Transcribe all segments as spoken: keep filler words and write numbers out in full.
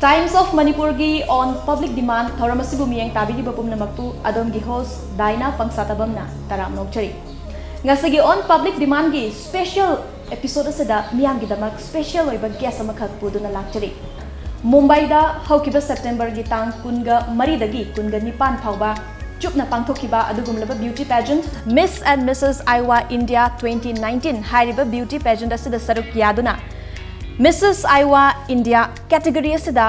Times of Manipurꯒꯤ On Public Demand ꯊꯧꯔꯝ ꯑꯁꯤꯕꯨ ꯃꯤꯠꯌꯦꯡ ꯇꯥꯕꯤꯔꯤꯕ ꯄꯨꯝꯅꯃꯛꯄꯨ ꯑꯗꯣꯝꯒꯤ host ꯗꯥꯏꯅꯥ ꯄꯪꯁꯥꯇꯕꯝꯅ ꯇꯔꯥꯝꯅ ꯑꯣꯛꯆꯔꯤ꯫ ꯉꯁꯤꯒꯤ On Public Demandꯒꯤ special episode ꯑꯁꯤꯗ ꯃꯤꯌꯥꯝꯒꯤꯗꯃꯛ special ꯑꯣꯏꯕ guest ꯑꯃꯈꯛ ꯄꯨꯗꯨꯅ ꯂꯥꯛꯆꯔꯤ꯫ ꯃꯨꯝꯕꯥꯏꯗ ꯍꯧꯈꯤꯕ Septemberꯒꯤ ꯇꯥꯡ ꯀꯨꯟꯒ ꯃꯔꯤꯗꯒꯤ ꯀꯨꯟꯒ ꯅꯤꯄꯥꯟ ꯐꯥꯎꯕ ꯆꯨꯞꯅ ꯄꯥꯡꯊꯣꯛꯈꯤꯕ ꯑꯗꯨꯒꯨꯝꯂꯕ beauty pageant Miss and Missus Iowa India twenty nineteen ꯍꯥꯏꯔꯤꯕ beauty pageant ꯑꯁꯤꯗ ꯁꯔꯨꯛ ꯌꯥꯗꯨꯅ Missus Iowa India category ꯑꯁꯤꯗ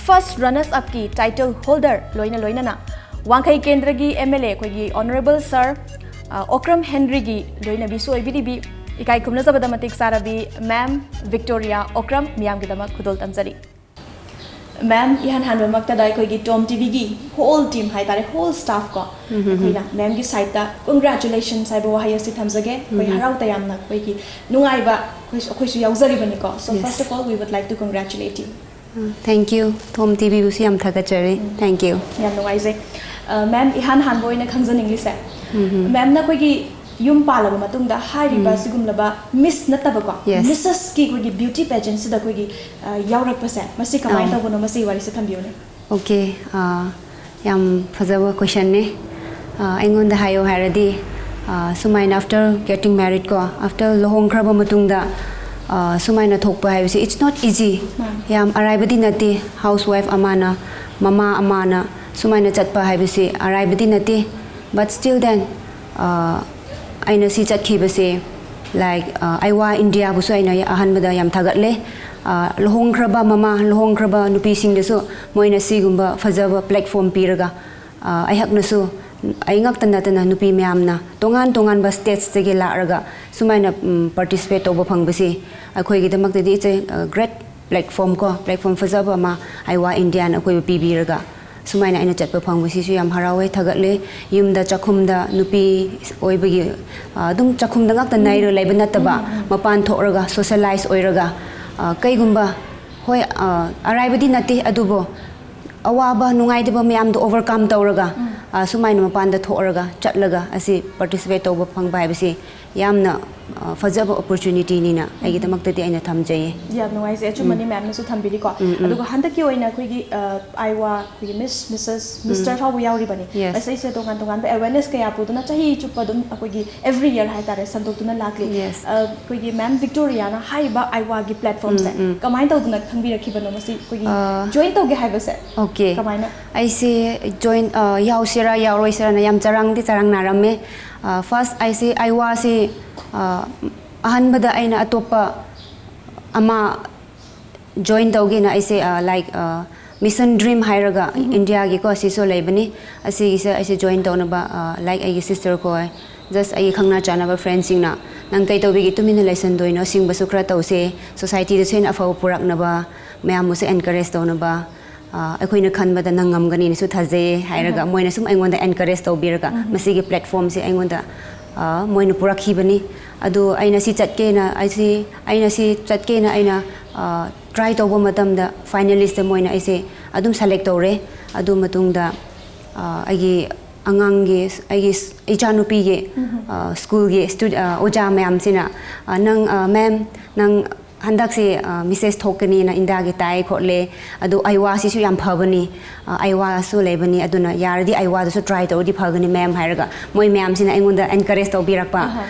first runners upꯀꯤ title holder ꯂꯣꯏꯅ ꯂꯣꯏꯅꯅ ꯋꯥꯡꯈꯩ ꯀꯦꯟꯗ꯭ꯔꯒꯤ MLA ꯑꯩꯈꯣꯏꯒꯤ Honourable Sir, ꯑ, ꯑꯣꯀ꯭ꯔꯝ ꯍꯦꯟꯔꯤꯒꯤ ꯂꯣꯏꯅꯕꯤꯁꯨ ꯑꯣꯏꯕꯤꯔꯤꯕꯤ ꯏꯀꯥꯏ ꯈꯨꯝꯅꯖꯕꯗ ꯃꯇꯤꯛ ꯆꯥꯔꯕꯤ Ma'am Victoria ꯑꯣꯀ꯭ꯔꯝ ꯃꯤꯌꯥꯝꯒꯤꯗꯃꯛ ꯈꯨꯗꯣꯜ ꯇꯝꯖꯔꯤ꯫ Ma'am, ꯏꯍꯥꯟ ꯍꯥꯟꯕꯃꯛꯇꯗ ꯑꯩꯈꯣꯏꯒꯤ Tom TVꯒꯤ whole team ꯍꯥꯏꯇꯥꯔꯦ, whole staff ꯀꯣ, ꯑꯩꯈꯣꯏꯅ ma'amꯒꯤ sideꯇ congratulations ꯍꯥꯏꯕ ꯋꯥꯍꯩ ꯑꯁꯤ ꯊꯝꯖꯒꯦ꯫ ꯑꯩꯈꯣꯏ ꯍꯔꯥꯎ ꯇꯌꯥꯝꯅ ꯑꯩꯈꯣꯏꯒꯤ ꯅꯨꯡꯉꯥꯏꯕ ꯑꯩꯈꯣꯏꯁꯨ, ꯑꯩꯈꯣꯏꯁꯨ ꯌꯥꯎꯖꯔꯤꯕꯅꯤꯀꯣ꯫ So, yes, first of all, we would like to congratulate you. Thank you. Tom TVꯕꯨꯁꯨ ꯌꯥꯝ ꯊꯥꯒꯠꯆꯔꯤ꯫ Thank you. ꯌꯥꯝ ꯅꯨꯡꯉꯥꯏꯖꯩ꯫ ꯑ, Ma'am, ꯏꯍꯥꯟ ꯍꯥꯟꯕ ꯑꯣꯏꯅ ꯈꯪꯖꯅꯤꯡꯂꯤꯁꯦ, Ma'amꯅ ꯑꯩꯈꯣꯏꯒꯤ ꯌꯨꯝ ꯄꯥꯜꯂꯕ ꯃꯇꯨꯡꯗ ꯍꯥꯏꯔꯤꯕ ꯁꯤꯒꯨꯝꯂꯕ Miss ꯅꯠꯇꯕꯀꯣ, Yes. Missusꯀꯤ ꯑꯩꯈꯣꯏꯒꯤ beauty pageantꯁꯤꯗ ꯑꯩꯈꯣꯏꯒꯤ, ꯑ, ꯌꯥꯎꯔꯛꯄꯁꯦ, ꯃꯁꯤ ꯀꯃꯥꯏꯅ ꯑꯥ꯫ ꯇꯧꯕꯅꯣ? ꯃꯁꯤꯒꯤ ꯋꯥꯔꯤꯁꯦ ꯊꯝꯕꯤꯌꯨꯅꯦ꯫ Okay, ꯑ, ꯌꯥꯝ ꯐꯖꯕ questionꯅꯦ꯫ ꯑ, ꯑꯩꯉꯣꯟꯗ ꯍꯥꯏꯌꯣ ꯍꯥꯏꯔꯗꯤ, ꯑ, ꯁꯨꯃꯥꯏꯅ after getting married ꯀꯣ, after ꯂꯨꯍꯣꯡꯈ꯭ꯔꯕ ꯃꯇꯨꯡꯗ, ꯑ, ꯁꯨꯃꯥꯏꯅ ꯊꯣꯛꯄ ꯍꯥꯏꯕꯁꯦ, it's not easy. ꯃꯥꯅꯤ꯫ ꯌꯥꯝ ꯑꯔꯥꯏꯕꯗꯤ ꯅꯠꯇꯦ꯫ Housewife ꯑꯃꯅ, ꯃꯃꯥ ꯑꯃꯅ ꯁꯨꯃꯥꯏꯅ ꯆꯠꯄ ꯍꯥꯏꯕꯁꯤ ꯑꯔꯥꯏꯕꯗꯤ ꯅꯠꯇꯦ꯫ But still then, ꯑ, ꯑꯩꯅ ꯁꯤ ꯆꯠꯈꯤꯕꯁꯦ, like, ꯑ, Iowa Indiaꯕꯨꯁꯨ ꯑꯩꯅ ꯑꯍꯥꯟꯕꯗ ꯌꯥꯝ ꯊꯥꯒꯠꯂꯦ꯫ ꯑ, ꯂꯨꯍꯣꯡꯈ꯭ꯔꯕ ꯃꯃꯥ, ꯂꯨꯍꯣꯡꯈ꯭ꯔꯕ ꯅꯨꯄꯤꯁꯤꯡꯗꯁꯨ ꯃꯣꯏꯅ ꯁꯤꯒꯨꯝꯕ ꯐꯖꯕ platform ꯄꯤꯔꯒ, ꯑ, ꯑꯩꯍꯥꯛꯅꯁꯨ, ꯑꯩ ꯉꯥꯛꯇ ꯅꯠꯇꯅ ꯅꯨꯄꯤ ꯃꯌꯥꯝꯅ ꯇꯣꯉꯥꯟ ꯇꯣꯉꯥꯟꯕ stateꯇꯒꯤ ꯂꯥꯛꯂꯒ ꯁꯨꯃꯥꯏꯅ, ꯎꯝ, participate ꯇꯧꯕ ꯐꯪꯕꯁꯤ ꯑꯩꯈꯣꯏꯒꯤꯗꯃꯛꯇꯗꯤ it's a, ꯑ, great platform ꯀꯣ, platform ꯐꯖꯕ ꯑꯃ Iowa Indiaꯅ ꯑꯩꯈꯣꯏꯕꯨ ꯄꯤꯕꯤꯔꯒ ꯁꯨꯃꯥꯏꯅ ꯑꯩꯅ ꯆꯠꯄ ꯐꯪꯕꯁꯤꯁꯨ ꯌꯥꯝ ꯍꯔꯥꯎꯋꯦ, ꯊꯥꯒꯠꯂꯦ꯫ ꯌꯨꯝꯗ ꯆꯥꯛꯈꯨꯝꯗ ꯅꯨꯄꯤ ꯑꯣꯏꯕꯒꯤ, ꯑ, ꯑꯗꯨꯝ ꯆꯥꯛꯈꯨꯝꯗ ꯉꯥꯛꯇ ꯅꯩꯔꯒ ꯂꯩꯕ ꯅꯠꯇꯕ, ꯃꯄꯥꯟ ꯊꯣꯛꯂꯒ socialize ꯑꯣꯏꯔꯒ, ꯑ, ꯀꯩꯒꯨꯝꯕ, ꯍꯣꯏ, ꯑ, ꯑꯔꯥꯏꯕꯗꯤ ꯅꯠꯇꯦ, ꯑꯗꯨꯕꯨ ꯑꯋꯥꯕ ꯅꯨꯡꯉꯥꯏꯇꯕ ꯃꯌꯥꯝꯗꯣ overcome ꯇꯧꯔꯒ, ꯑ, ꯁꯨꯃꯥꯏꯅ ꯃꯄꯥꯟꯗ ꯊꯣꯛꯂꯒ, ꯆꯠꯂꯒ ꯑꯁꯤ participate ꯇꯧꯕ ꯐꯪꯕ ꯍꯥꯏꯕꯁꯤ ꯌꯥꯝꯅ ꯐꯖꯕ ꯑꯣꯄꯣꯔꯆꯨꯅꯤꯇꯤꯅꯤꯅ ꯑꯩꯒꯤꯗꯃꯛꯇꯗꯤ ꯑꯩꯅ ꯊꯝꯖꯩꯌꯦ꯫ ꯌꯥꯝ ꯅꯨꯡꯉꯥꯏꯖꯩ, ꯑꯆꯨꯝꯕꯅꯤ ꯃꯦꯝꯅꯁꯨ ꯊꯝꯕꯤꯔꯤꯀꯣ꯫ ꯑꯗꯨꯒ ꯍꯟꯗꯛꯀꯤ ꯑꯣꯏꯅ ꯑꯩꯈꯣꯏꯒꯤ ꯑꯥꯏꯋꯥ, ꯑꯩꯈꯣꯏꯒꯤ ꯃꯤꯁ, ꯃꯤꯁꯦꯁ, ꯃꯤꯁꯇꯔ ꯐꯥꯎꯕ ꯌꯥꯎꯔꯤꯕꯅꯤ꯫ Yes. ꯃꯁꯤꯁꯦ ꯇꯣꯉꯥꯟ ꯇꯣꯉꯥꯟꯕ ꯑꯦꯋꯦꯔꯅꯦꯁ ꯀꯌꯥ ꯄꯨꯗꯨꯅ ꯆꯍꯤ ꯆꯨꯞꯄ ꯑꯗꯨꯝ ꯑꯩꯈꯣꯏꯒꯤ ꯑꯦꯕ꯭ꯔꯤ ꯌꯔ ꯍꯥꯏꯇꯥꯔꯦ ꯁꯟꯗꯣꯛꯇꯨꯅ ꯂꯥꯛꯂꯤ꯫ Yes. ꯑ, ꯑꯩꯈꯣꯏꯒꯤ ꯃꯦꯝ ꯚꯤꯛꯇꯣꯔꯤꯌꯥꯅ ꯍꯥꯏꯔꯤꯕ ꯑꯥꯏꯋꯥꯒꯤ ꯄ꯭ꯂꯦꯠꯐꯣꯝꯁꯦ ꯀꯃꯥꯏꯅ ꯇꯧꯗꯅ ꯈꯪꯕꯤꯔꯛꯈꯤꯕꯅꯣ ꯃꯁꯤ ꯑꯩꯈꯣꯏꯒꯤ ꯑ, ꯖꯣꯏꯟ ꯇꯧꯒꯦ ꯍꯥꯏꯕꯁꯦ? Okay. ꯀꯃꯥꯏꯅ? ꯑꯩꯁꯦ ꯖꯣꯏꯟ, ꯑ, ꯌꯥꯎꯁꯤꯔꯥ ꯌꯥꯎꯔꯣꯏꯁꯤꯔꯥꯅ ꯌꯥꯝ ꯆꯔꯥꯡꯗꯤ ꯆꯔꯥꯡꯅꯔꯝꯃꯦ꯫ ꯐꯥꯔꯁ ꯑꯩꯁꯦ ꯑꯥꯏꯋꯥꯁꯤ, ꯑ, ꯑꯍꯥꯟꯕꯗ ꯑꯩꯅ ꯑꯇꯣꯞꯄ ꯑꯃ ꯖꯣꯏꯟ ꯇꯧꯒꯦꯅ ꯑꯩꯁꯦ, ꯑ, ꯂꯥꯏꯛ, ꯑ, ꯃꯤꯁꯟ ꯗ꯭ꯔꯤꯝ ꯍꯥꯏꯔꯒ ꯏꯟꯗꯤꯌꯥꯒꯤꯀꯣ ꯁꯤꯁꯨ ꯂꯩꯕꯅꯤ꯫ ꯑꯁꯤꯒꯤꯁꯦ ꯑꯩꯁꯦ ꯖꯣꯏꯟ ꯇꯧꯅꯕ, ꯑ, ꯂꯥꯏꯛ ꯑꯩꯒꯤ ꯁꯤꯁꯇꯔ ꯈꯣꯏ, ꯖꯁ ꯑꯩꯒꯤ ꯈꯪꯅ ꯆꯥꯟꯅꯕ ꯐ꯭ꯔꯦꯟꯁꯤꯡꯅ, "ꯅꯪ ꯀꯩ ꯇꯧꯕꯤꯒꯦ ꯇꯨꯃꯤꯟꯅ ꯂꯩꯁꯟꯗꯣꯏꯅꯣ? ꯁꯤꯡꯕꯁꯨ ꯈꯔ ꯇꯧꯁꯦ, ꯁꯣꯁꯥꯏꯇꯤꯗꯁꯨ ꯍꯦꯟꯅ ꯑꯐꯕ ꯄꯨꯔꯛꯅꯕ, ꯃꯌꯥꯝꯕꯨꯁꯨ ꯑꯦꯟꯀꯔꯦꯖ ꯇꯧꯅꯕ, ꯑ, ꯑꯩꯈꯣꯏꯅ ꯈꯟꯕꯗ ꯅꯪ ꯉꯝꯒꯅꯤꯅꯁꯨ ꯊꯥꯖꯩꯌꯦ" ꯍꯥꯏꯔꯒ ꯃꯣꯏꯅ ꯁꯨꯝ ꯑꯩꯉꯣꯟꯗ ꯑꯦꯟꯀꯔꯦꯖ ꯇꯧꯕꯤꯔꯒ ꯃꯁꯤꯒꯤ ꯄ꯭ꯂꯦꯠꯐꯣꯝꯁꯦ ꯑꯩꯉꯣꯟꯗ, ꯑ, ꯃꯣꯏꯅ ꯄꯨꯔꯛꯈꯤꯕꯅꯤ꯫ ꯑꯗꯨ ꯑꯩꯅ ꯁꯤ ꯆꯠꯀꯦꯅ, ꯑꯩꯁꯤ, ꯑꯩꯅ ꯁꯤ ꯆꯠꯀꯦꯅ ꯑꯩꯅ, ꯑ, ꯇ꯭ꯔꯥꯏ ꯇꯧꯕ ꯃꯇꯝꯗ ꯐꯥꯏꯅꯦꯂꯤꯁꯇ ꯃꯣꯏꯅ ꯑꯩꯁꯦ ꯑꯗꯨꯝ ꯁꯦꯂꯦꯛ ꯇꯧꯔꯦ꯫ ꯑꯗꯨ ꯃꯇꯨꯡꯗ, ꯑ, ꯑꯩꯒꯤ ꯑꯉꯥꯡꯒꯤ, ꯑꯩꯒꯤ ꯏꯆꯥꯅꯨꯄꯤꯒꯤ, ꯑ, ꯁ꯭ꯀꯨꯜꯒꯤ ꯁ꯭ꯇꯨ-, ꯑ, ꯑꯣꯖꯥ ꯃꯌꯥꯝꯁꯤꯅ, ꯑ, "ꯅꯪ, ꯑ, ꯃꯦꯝ, ꯅꯪ ꯍꯟꯗꯛꯁꯦ, ꯑ, ꯃꯤꯁꯦꯁ ꯊꯣꯛꯀꯅꯤꯅ ꯏꯟꯗꯤꯌꯥꯒꯤ ꯇꯥꯏ ꯈꯣꯠꯂꯦ, ꯑꯗꯣ ꯑꯥꯏꯋꯥꯁꯤꯁꯨ ꯌꯥꯝ ꯐꯕꯅꯤ, ꯑ, ꯑꯥꯏꯋꯥꯁꯨ ꯂꯩꯕꯅꯤ, ꯑꯗꯨꯅ ꯌꯥꯔꯗꯤ ꯑꯥꯏꯋꯥꯗꯁꯨ ꯇ꯭ꯔꯥꯏ ꯇꯧꯔꯗꯤ ꯐꯒꯅꯤ ꯃꯦꯝ" ꯍꯥꯏꯔꯒ ꯃꯣꯏ ꯃꯌꯥꯝꯁꯤꯅ ꯑꯩꯉꯣꯟꯗ ꯑꯦꯟꯀꯔꯦꯖ ꯇꯧꯕꯤꯔꯛꯄ꯫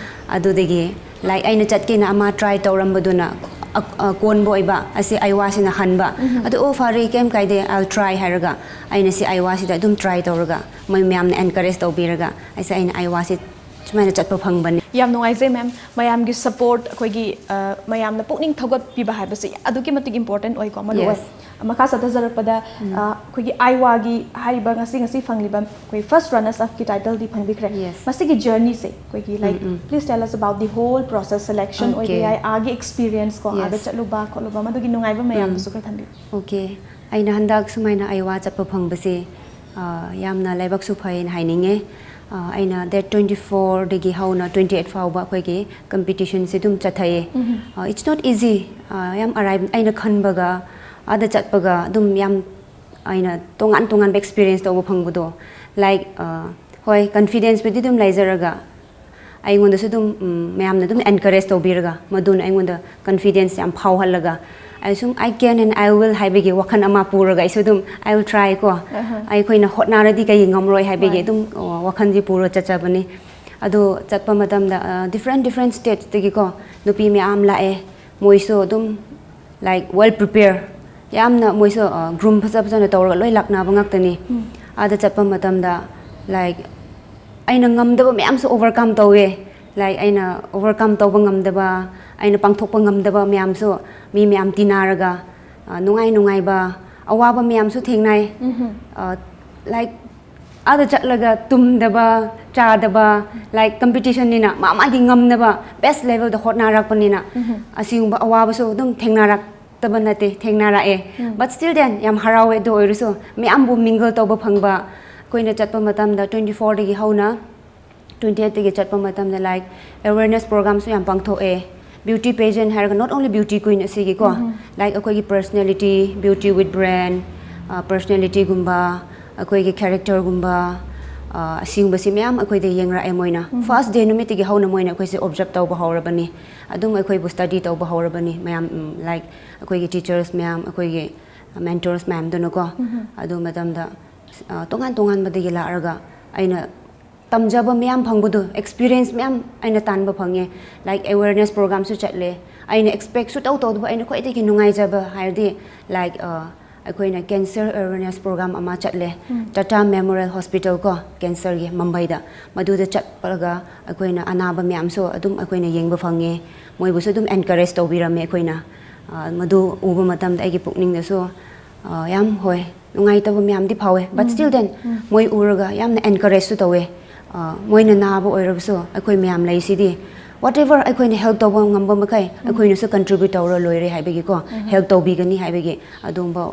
ꯑꯗꯨꯗꯒꯤ, ꯂꯥꯏꯛ, ꯑꯩꯅ ꯆꯠꯀꯦꯅ ꯑꯃ ꯇ꯭ꯔꯥꯏ ꯇꯧꯔꯝꯕꯗꯨꯅ ꯑ-, ꯑ, ꯀꯣꯟꯕ ꯑꯣꯏꯕ, ꯑꯁꯤ ꯑꯥꯏꯋꯥꯁꯤꯅ ꯍꯟꯕ꯫ ꯑꯗꯨ, "ꯑꯣ, ꯐꯔꯦ, ꯀꯩꯝ ꯀꯥꯏꯗꯦ, I'll try" ꯍꯥꯏꯔꯒ ꯑꯩꯅ ꯁꯤ ꯑꯥꯏꯋꯥꯁꯤꯗ ꯑꯗꯨꯝ ꯇ꯭ꯔꯥꯏ ꯇꯧꯔꯒ ꯃꯣꯏ ꯃꯌꯥꯝꯅ ꯑꯦꯟꯀꯔꯦꯖ ꯇꯧꯕꯤꯔꯒ ꯑꯩꯁꯦ, ꯑꯩꯅ ꯑꯥꯏꯋꯥꯁꯤ ꯁꯨꯃꯥꯏꯅ ꯆꯠꯄ ꯐꯪꯕꯅꯤ꯫ ꯌꯥꯝ ꯅꯨꯡꯉꯥꯏꯖꯩ ꯃꯦꯝ, ꯃꯌꯥꯝꯒꯤ ꯁꯄꯣꯔꯠ, ꯑꯩꯈꯣꯏꯒꯤ, ꯑ, ꯃꯌꯥꯝꯅ ꯄꯨꯛꯅꯤꯡ ꯊꯧꯒꯠꯄꯤꯕ ꯍꯥꯏꯕꯁꯤ ꯑꯗꯨꯛꯀꯤ ꯃꯇꯤꯛ ꯏꯝꯄꯣꯔꯇꯦꯟ ꯑꯣꯏꯀꯣ, ꯃꯔꯨ ꯑꯣꯏ꯫ Yes. ꯃꯈꯥ ꯆꯠꯊꯖꯔꯛꯄꯗ, ꯑ, ꯑꯩꯈꯣꯏꯒꯤ ꯑꯥꯏꯋꯥꯒꯤ ꯍꯥꯏꯔꯤꯕ ꯉꯁꯤ, ꯉꯁꯤ ꯐꯪꯂꯤꯕ ꯑꯩꯈꯣꯏ ꯐꯥꯔꯁ ꯔꯅꯔꯁ ꯑꯞꯀꯤ ꯇꯥꯏꯇꯜꯗꯤ ꯐꯪꯕꯤꯈ꯭ꯔꯦ꯫ Yes. ꯃꯁꯤꯒꯤ ꯖꯔꯅꯤꯁꯦ ꯑꯩꯈꯣꯏꯒꯤ, like, please tell us about the whole process, selection ꯑꯣꯏꯕ Okay. ꯌꯥꯏ, ꯑꯥꯒꯤ ꯑꯦꯛꯁꯄꯤꯔꯤꯌꯟꯁ ꯀꯣ, ꯑꯥꯗ Yes. ꯆꯠꯂꯨꯕ ꯈꯣꯠꯂꯨꯕ, ꯃꯗꯨꯒꯤ ꯅꯨꯡꯉꯥꯏꯕ ꯃꯌꯥꯝꯗꯨꯁꯨ ꯈꯔ ꯊꯝꯕꯤꯌꯨ꯫ Okay. ꯑꯩꯅ ꯍꯟꯗꯛ ꯁꯨꯃꯥꯏꯅ ꯑꯥꯏꯋꯥ ꯆꯠꯄ ꯐꯪꯕꯁꯦ, ꯑ, ꯌꯥꯝꯅ ꯂꯥꯏꯕꯛꯁꯨ ꯐꯩꯅ ꯍꯥꯏꯅꯤꯡꯉꯦ꯫ ꯑ, ꯑꯩꯅ ꯗꯦꯠ ꯇ꯭ꯋꯦꯟꯇꯤ ꯐꯣꯔꯗꯒꯤ ꯍꯧꯅ ꯇ꯭ꯋꯦꯟꯇꯤ ꯑꯩꯠ ꯐꯥꯎꯕ ꯑꯩꯈꯣꯏꯒꯤ ꯀꯝꯄꯤꯇꯤꯁꯟꯁꯦ ꯑꯗꯨꯝ ꯆꯠꯊꯩꯌꯦ꯫ ꯑ, it's not easy. ꯑ, ꯌꯥꯝ ꯑꯔꯥꯏꯕ, ꯑꯩꯅ ꯈꯟꯕꯒ ꯑꯥꯗ ꯆꯠꯄꯒ ꯑꯗꯨꯝ ꯌꯥꯝ ꯑꯩꯅ ꯇꯣꯉꯥꯟ ꯇꯣꯉꯥꯟꯕ ꯑꯦꯛꯁꯄꯤꯔꯤꯌꯦꯟꯁ ꯇꯧꯕ ꯐꯪꯕꯗꯣ, ꯂꯥꯏꯛ, ꯑ, ꯍꯣꯏ, ꯀꯟꯐꯤꯗꯦꯟꯁꯄꯨꯗꯤ ꯑꯗꯨꯝ ꯂꯩꯖꯔꯒ, ꯑꯩꯉꯣꯟꯗꯁꯨ ꯑꯗꯨꯝ ꯎꯝ, ꯃꯌꯥꯝꯅ ꯑꯗꯨꯝ encourage ꯇꯧꯕꯤꯔꯒ, ꯃꯗꯨꯅ ꯑꯩꯉꯣꯟꯗ confidence ꯌꯥꯝ ꯐꯥꯎꯍꯜꯂꯒ, ꯑꯩ ꯁꯨꯝ "I can and I will" ꯍꯥꯏꯕꯒꯤ ꯋꯥꯈꯜ ꯑꯃ ꯄꯨꯔꯒ ꯑꯩꯁꯨ ꯑꯗꯨꯝ "I will try" ꯀꯣ, ꯑꯩꯈꯣꯏꯅ ꯍꯣꯠꯅꯔꯗꯤ ꯀꯩ ꯉꯝꯔꯣꯏ ꯍꯥꯏꯕꯒꯤ ꯑꯗꯨꯝ ꯑ, ꯋꯥꯈꯜꯁꯤ ꯄꯨꯔꯒ ꯆꯠꯆꯕꯅꯤ꯫ ꯑꯗꯣ ꯆꯠꯄ ꯃꯇꯝꯗ different different states ꯇꯒꯤꯀꯣ ꯅꯨꯄꯤ ꯃꯌꯥꯝ ꯂꯥꯛꯑꯦ꯫ ꯃꯣꯏꯁꯨ ꯑꯗꯨꯝ like well prepare, ꯌꯥꯝꯅ ꯃꯣꯏꯁꯨ groom ꯐꯖ ꯐꯖꯅ ꯇꯧꯔꯒ ꯂꯣꯏ ꯂꯥꯛꯅꯕ ꯉꯥꯛꯇꯅꯤ꯫ ꯑꯥꯗ ꯆꯠꯄ ꯃꯇꯝꯗ like ꯑꯩꯅ ꯉꯝꯗꯕ ꯃꯌꯥꯝꯁꯨ overcome ꯇꯧꯋꯦ꯫ Like ꯑꯩꯅ overcome ꯇꯧꯕ ꯉꯝꯗꯕ, ꯑꯩꯅ ꯄꯥꯡꯊꯣꯛꯄ ꯉꯝꯗꯕ ꯃꯌꯥꯝꯁꯨ ꯃꯤ ꯃꯌꯥꯝ ꯇꯤꯟꯅꯔꯒ ꯑ, ꯅꯨꯡꯉꯥꯏ ꯅꯨꯡꯉꯥꯏꯕ, ꯑꯋꯥꯕ ꯃꯌꯥꯝꯁꯨ ꯊꯦꯡꯅꯩ꯫ ꯑ, like ꯑꯥꯗ ꯆꯠꯂꯒ ꯇꯨꯝꯗꯕ, ꯆꯥꯗꯕ, like competition ꯅꯤꯅ ꯃꯥ ꯃꯥꯒꯤ ꯉꯝꯅꯕ best level ꯗ ꯍꯣꯠꯅꯔꯛꯄꯅꯤꯅ ꯑꯁꯤꯒꯨꯝꯕ ꯑꯋꯥꯕꯁꯨ ꯑꯗꯨꯝ ꯊꯦꯡꯅꯔꯛꯇꯕ ꯅꯠꯇꯦ, ꯊꯦꯡꯅꯔꯛꯑꯦ꯫ But still then ꯌꯥꯝ ꯍꯔꯥꯎꯋꯦ꯫ ꯑꯗꯨ ꯑꯣꯏꯔꯁꯨ ꯃꯌꯥꯝꯕꯨ mingle ꯇꯧꯕ ꯐꯪꯕ, ꯑꯩꯈꯣꯏꯅ ꯆꯠꯄ ꯃꯇꯝꯗ twenty four ꯗꯒꯤ ꯍꯧꯅ twenty eight ꯇꯒꯤ ꯆꯠꯄ ꯃꯇꯝꯗ like awareness program ꯁꯨ ꯌꯥꯝ ꯄꯥꯡꯊꯣꯛꯑꯦ꯫ Beauty pageant ꯍꯥꯏꯔꯒ not only beauty queen ꯑꯁꯤꯒꯤꯀꯣ, like ꯑꯩꯈꯣꯏꯒꯤ personality, beauty with brain, personality ꯒꯨꯝꯕ, ꯑꯩꯈꯣꯏꯒꯤ character ꯒꯨꯝꯕ, ꯑ, ꯑꯁꯤꯒꯨꯝꯕꯁꯤ ꯃꯌꯥꯝ ꯑꯩꯈꯣꯏꯗ ꯌꯦꯡꯔꯛꯑꯦ ꯃꯣꯏꯅ꯫ First day ꯅꯨꯃꯤꯠꯇꯒꯤ ꯍꯧꯅ ꯃꯣꯏꯅ ꯑꯩꯈꯣꯏꯁꯦ observe ꯇꯧꯕ ꯍꯧꯔꯕꯅꯤ꯫ ꯑꯗꯨꯝ ꯑꯩꯈꯣꯏꯕꯨ study ꯇꯧꯕ ꯍꯧꯔꯕꯅꯤ ꯃꯌꯥꯝ, ꯎꯝ, like ꯑꯩꯈꯣꯏꯒꯤ teachers ꯃꯌꯥꯝ, ꯑꯩꯈꯣꯏꯒꯤ mentors ꯃꯌꯥꯝꯗꯨꯅꯀꯣ꯫ ꯑꯗꯨ ꯃꯇꯝꯗ ꯑ, ꯇꯣꯉꯥꯟ ꯇꯣꯉꯥꯟꯕꯗꯒꯤ ꯂꯥꯛꯑꯒ ꯑꯩꯅ ꯇꯝꯖꯕ ꯃꯌꯥꯝ ꯐꯪꯕꯗꯣ, experience ꯃꯌꯥꯝ ꯑꯩꯅ ꯇꯥꯟꯕ ꯐꯪꯉꯦ꯫ Like awareness program ꯁꯨ ꯆꯠꯂꯦ꯫ ꯑꯩꯅ expect ꯁꯨ ꯇꯧ ꯇꯧꯗꯕ ꯑꯩꯅ ꯈ꯭ꯋꯥꯏꯗꯒꯤ ꯅꯨꯡꯉꯥꯏꯖꯕ ꯍꯥꯏꯔꯗꯤ like, ꯑ, ꯑꯩꯈꯣꯏꯅ cancer awareness program ꯑꯃ ꯆꯠꯂꯦ꯫ Tata Memorial Hospital ꯀꯣ, cancer ꯒꯤ ꯃꯨꯝꯕꯥꯏꯗ꯫ ꯃꯗꯨꯗ ꯆꯠꯂꯒ ꯑꯩꯈꯣꯏꯅ ꯑꯅꯥꯕ ꯃꯌꯥꯝꯁꯨ ꯑꯗꯨꯝ ꯑꯩꯈꯣꯏꯅ ꯌꯦꯡꯕ ꯐꯪꯉꯦ꯫ ꯃꯣꯏꯕꯨꯁꯨ ꯑꯗꯨꯝ encourage ꯇꯧꯕꯤꯔꯝꯃꯦ ꯑꯩꯈꯣꯏꯅ꯫ ꯑ, ꯃꯗꯨ ꯎꯕ ꯃꯇꯝꯗ ꯑꯩꯒꯤ ꯄꯨꯛꯅꯤꯡꯗꯁꯨ, ꯑ, ꯌꯥꯝ ꯍꯣꯏ, ꯅꯨꯡꯉꯥꯏꯇꯕ ꯃꯌꯥꯝꯗꯤ ꯐꯥꯎꯋꯦ꯫ But still then, ꯃꯣꯏ ꯎꯔꯒ ꯌꯥꯝꯅ encourage ꯁꯨ ꯇꯧꯋꯦ꯫ ꯑ, ꯃꯣꯏꯅ ꯅꯥꯕ ꯑꯣꯏꯔꯕꯁꯨ ꯑꯩꯈꯣꯏ ꯃꯌꯥꯝ ꯂꯩꯁꯤꯗꯤ, whatever ꯑꯩꯈꯣꯏꯅ help ꯇꯧꯕ ꯉꯝꯕ ꯃꯈꯩ ꯑꯩꯈꯣꯏꯅꯁꯨ contribute ꯇꯧꯔ ꯂꯣꯏꯔꯦ ꯍꯥꯏꯕꯒꯤꯀꯣ, help ꯇꯧꯕꯤꯒꯅꯤ ꯍꯥꯏꯕꯒꯤ ꯑꯗꯨꯒꯨꯝꯕ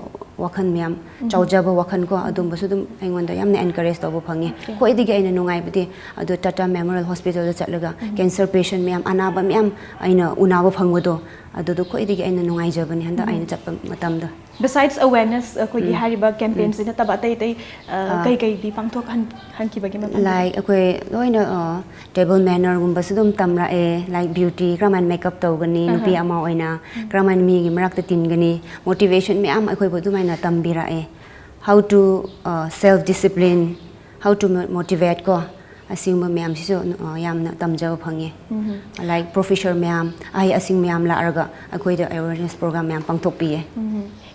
ꯋꯥꯈꯜ ꯃꯌꯥꯝ, ꯆꯥꯎꯖꯕ ꯋꯥꯈꯜ ꯀꯣ, ꯑꯗꯨꯝꯕꯁꯨ ꯑꯗꯨꯝ ꯑꯩꯉꯣꯟꯗ ꯌꯥꯝꯅ encourage ꯇꯧꯕ ꯐꯪꯉꯦ꯫ ꯈ꯭ꯋꯥꯏꯗꯒꯤ ꯑꯩꯅ ꯅꯨꯡꯉꯥꯏꯕꯗꯤ ꯑꯗꯨ Tata Memorial Hospital ꯗ ꯆꯠꯂꯒ cancer patient ꯃꯌꯥꯝ, ꯑꯅꯥꯕ ꯃꯌꯥꯝ ꯑꯩꯅ ꯎꯅꯕ ꯐꯪꯕꯗꯣ, ꯑꯗꯨꯗꯣ ꯈ꯭ꯋꯥꯏꯗꯒꯤ ꯑꯩꯅ ꯅꯨꯡꯉꯥꯏꯖꯕꯅꯤ ꯍꯟꯗꯛ ꯑꯩꯅ ꯆꯠꯄ ꯃꯇꯝꯗ꯫ Besides awareness, ꯑꯩꯈꯣꯏꯒꯤ ꯍꯥꯏꯔꯤꯕ campaign ꯁꯤ ꯅꯠꯇꯕ ꯑꯇꯩ ꯑꯇꯩ, ꯑ, ꯀꯩ ꯀꯩꯗꯤ ꯄꯥꯡꯊꯣꯛꯍꯟꯈꯤꯕꯒꯦ ꯃꯐꯝꯗ? Like ꯑꯩꯈꯣꯏ ꯂꯣꯏꯅ table manner ꯒꯨꯝꯕꯁꯨ ꯑꯗꯨꯝ ꯇꯝꯔꯛꯑꯦ, like beauty ꯀꯔꯝꯍꯥꯏꯅ makeup ꯇꯧꯒꯅꯤ, ꯅꯨꯄꯤ ꯑꯃ ꯑꯣꯏꯅ ꯀꯔꯝꯍꯥꯏꯅ ꯃꯤꯒꯤ ꯃꯔꯛꯇ ꯇꯤꯟꯒꯅꯤ, motivation ꯃꯌꯥꯝ ꯑꯩꯈꯣꯏꯕꯨ ꯑꯗꯨꯃꯥꯏꯅ ꯇꯝꯕꯤꯔꯛꯑꯦ꯫ How to self discipline, how to motivate ꯀꯣ, ꯑꯁꯤꯒꯨꯝꯕ ꯃꯌꯥꯝꯁꯤꯁꯨ ꯌꯥꯝꯅ ꯇꯝꯖꯕ ꯐꯪꯉꯦ꯫ Like professor ꯃꯌꯥꯝ, ꯑꯍꯩ ꯑꯁꯤꯡ ꯃꯌꯥꯝ ꯂꯥꯛꯑꯒ ꯑꯩꯈꯣꯏꯗ awareness program ꯃꯌꯥꯝ ꯄꯥꯡꯊꯣꯛꯄꯤꯌꯦ꯫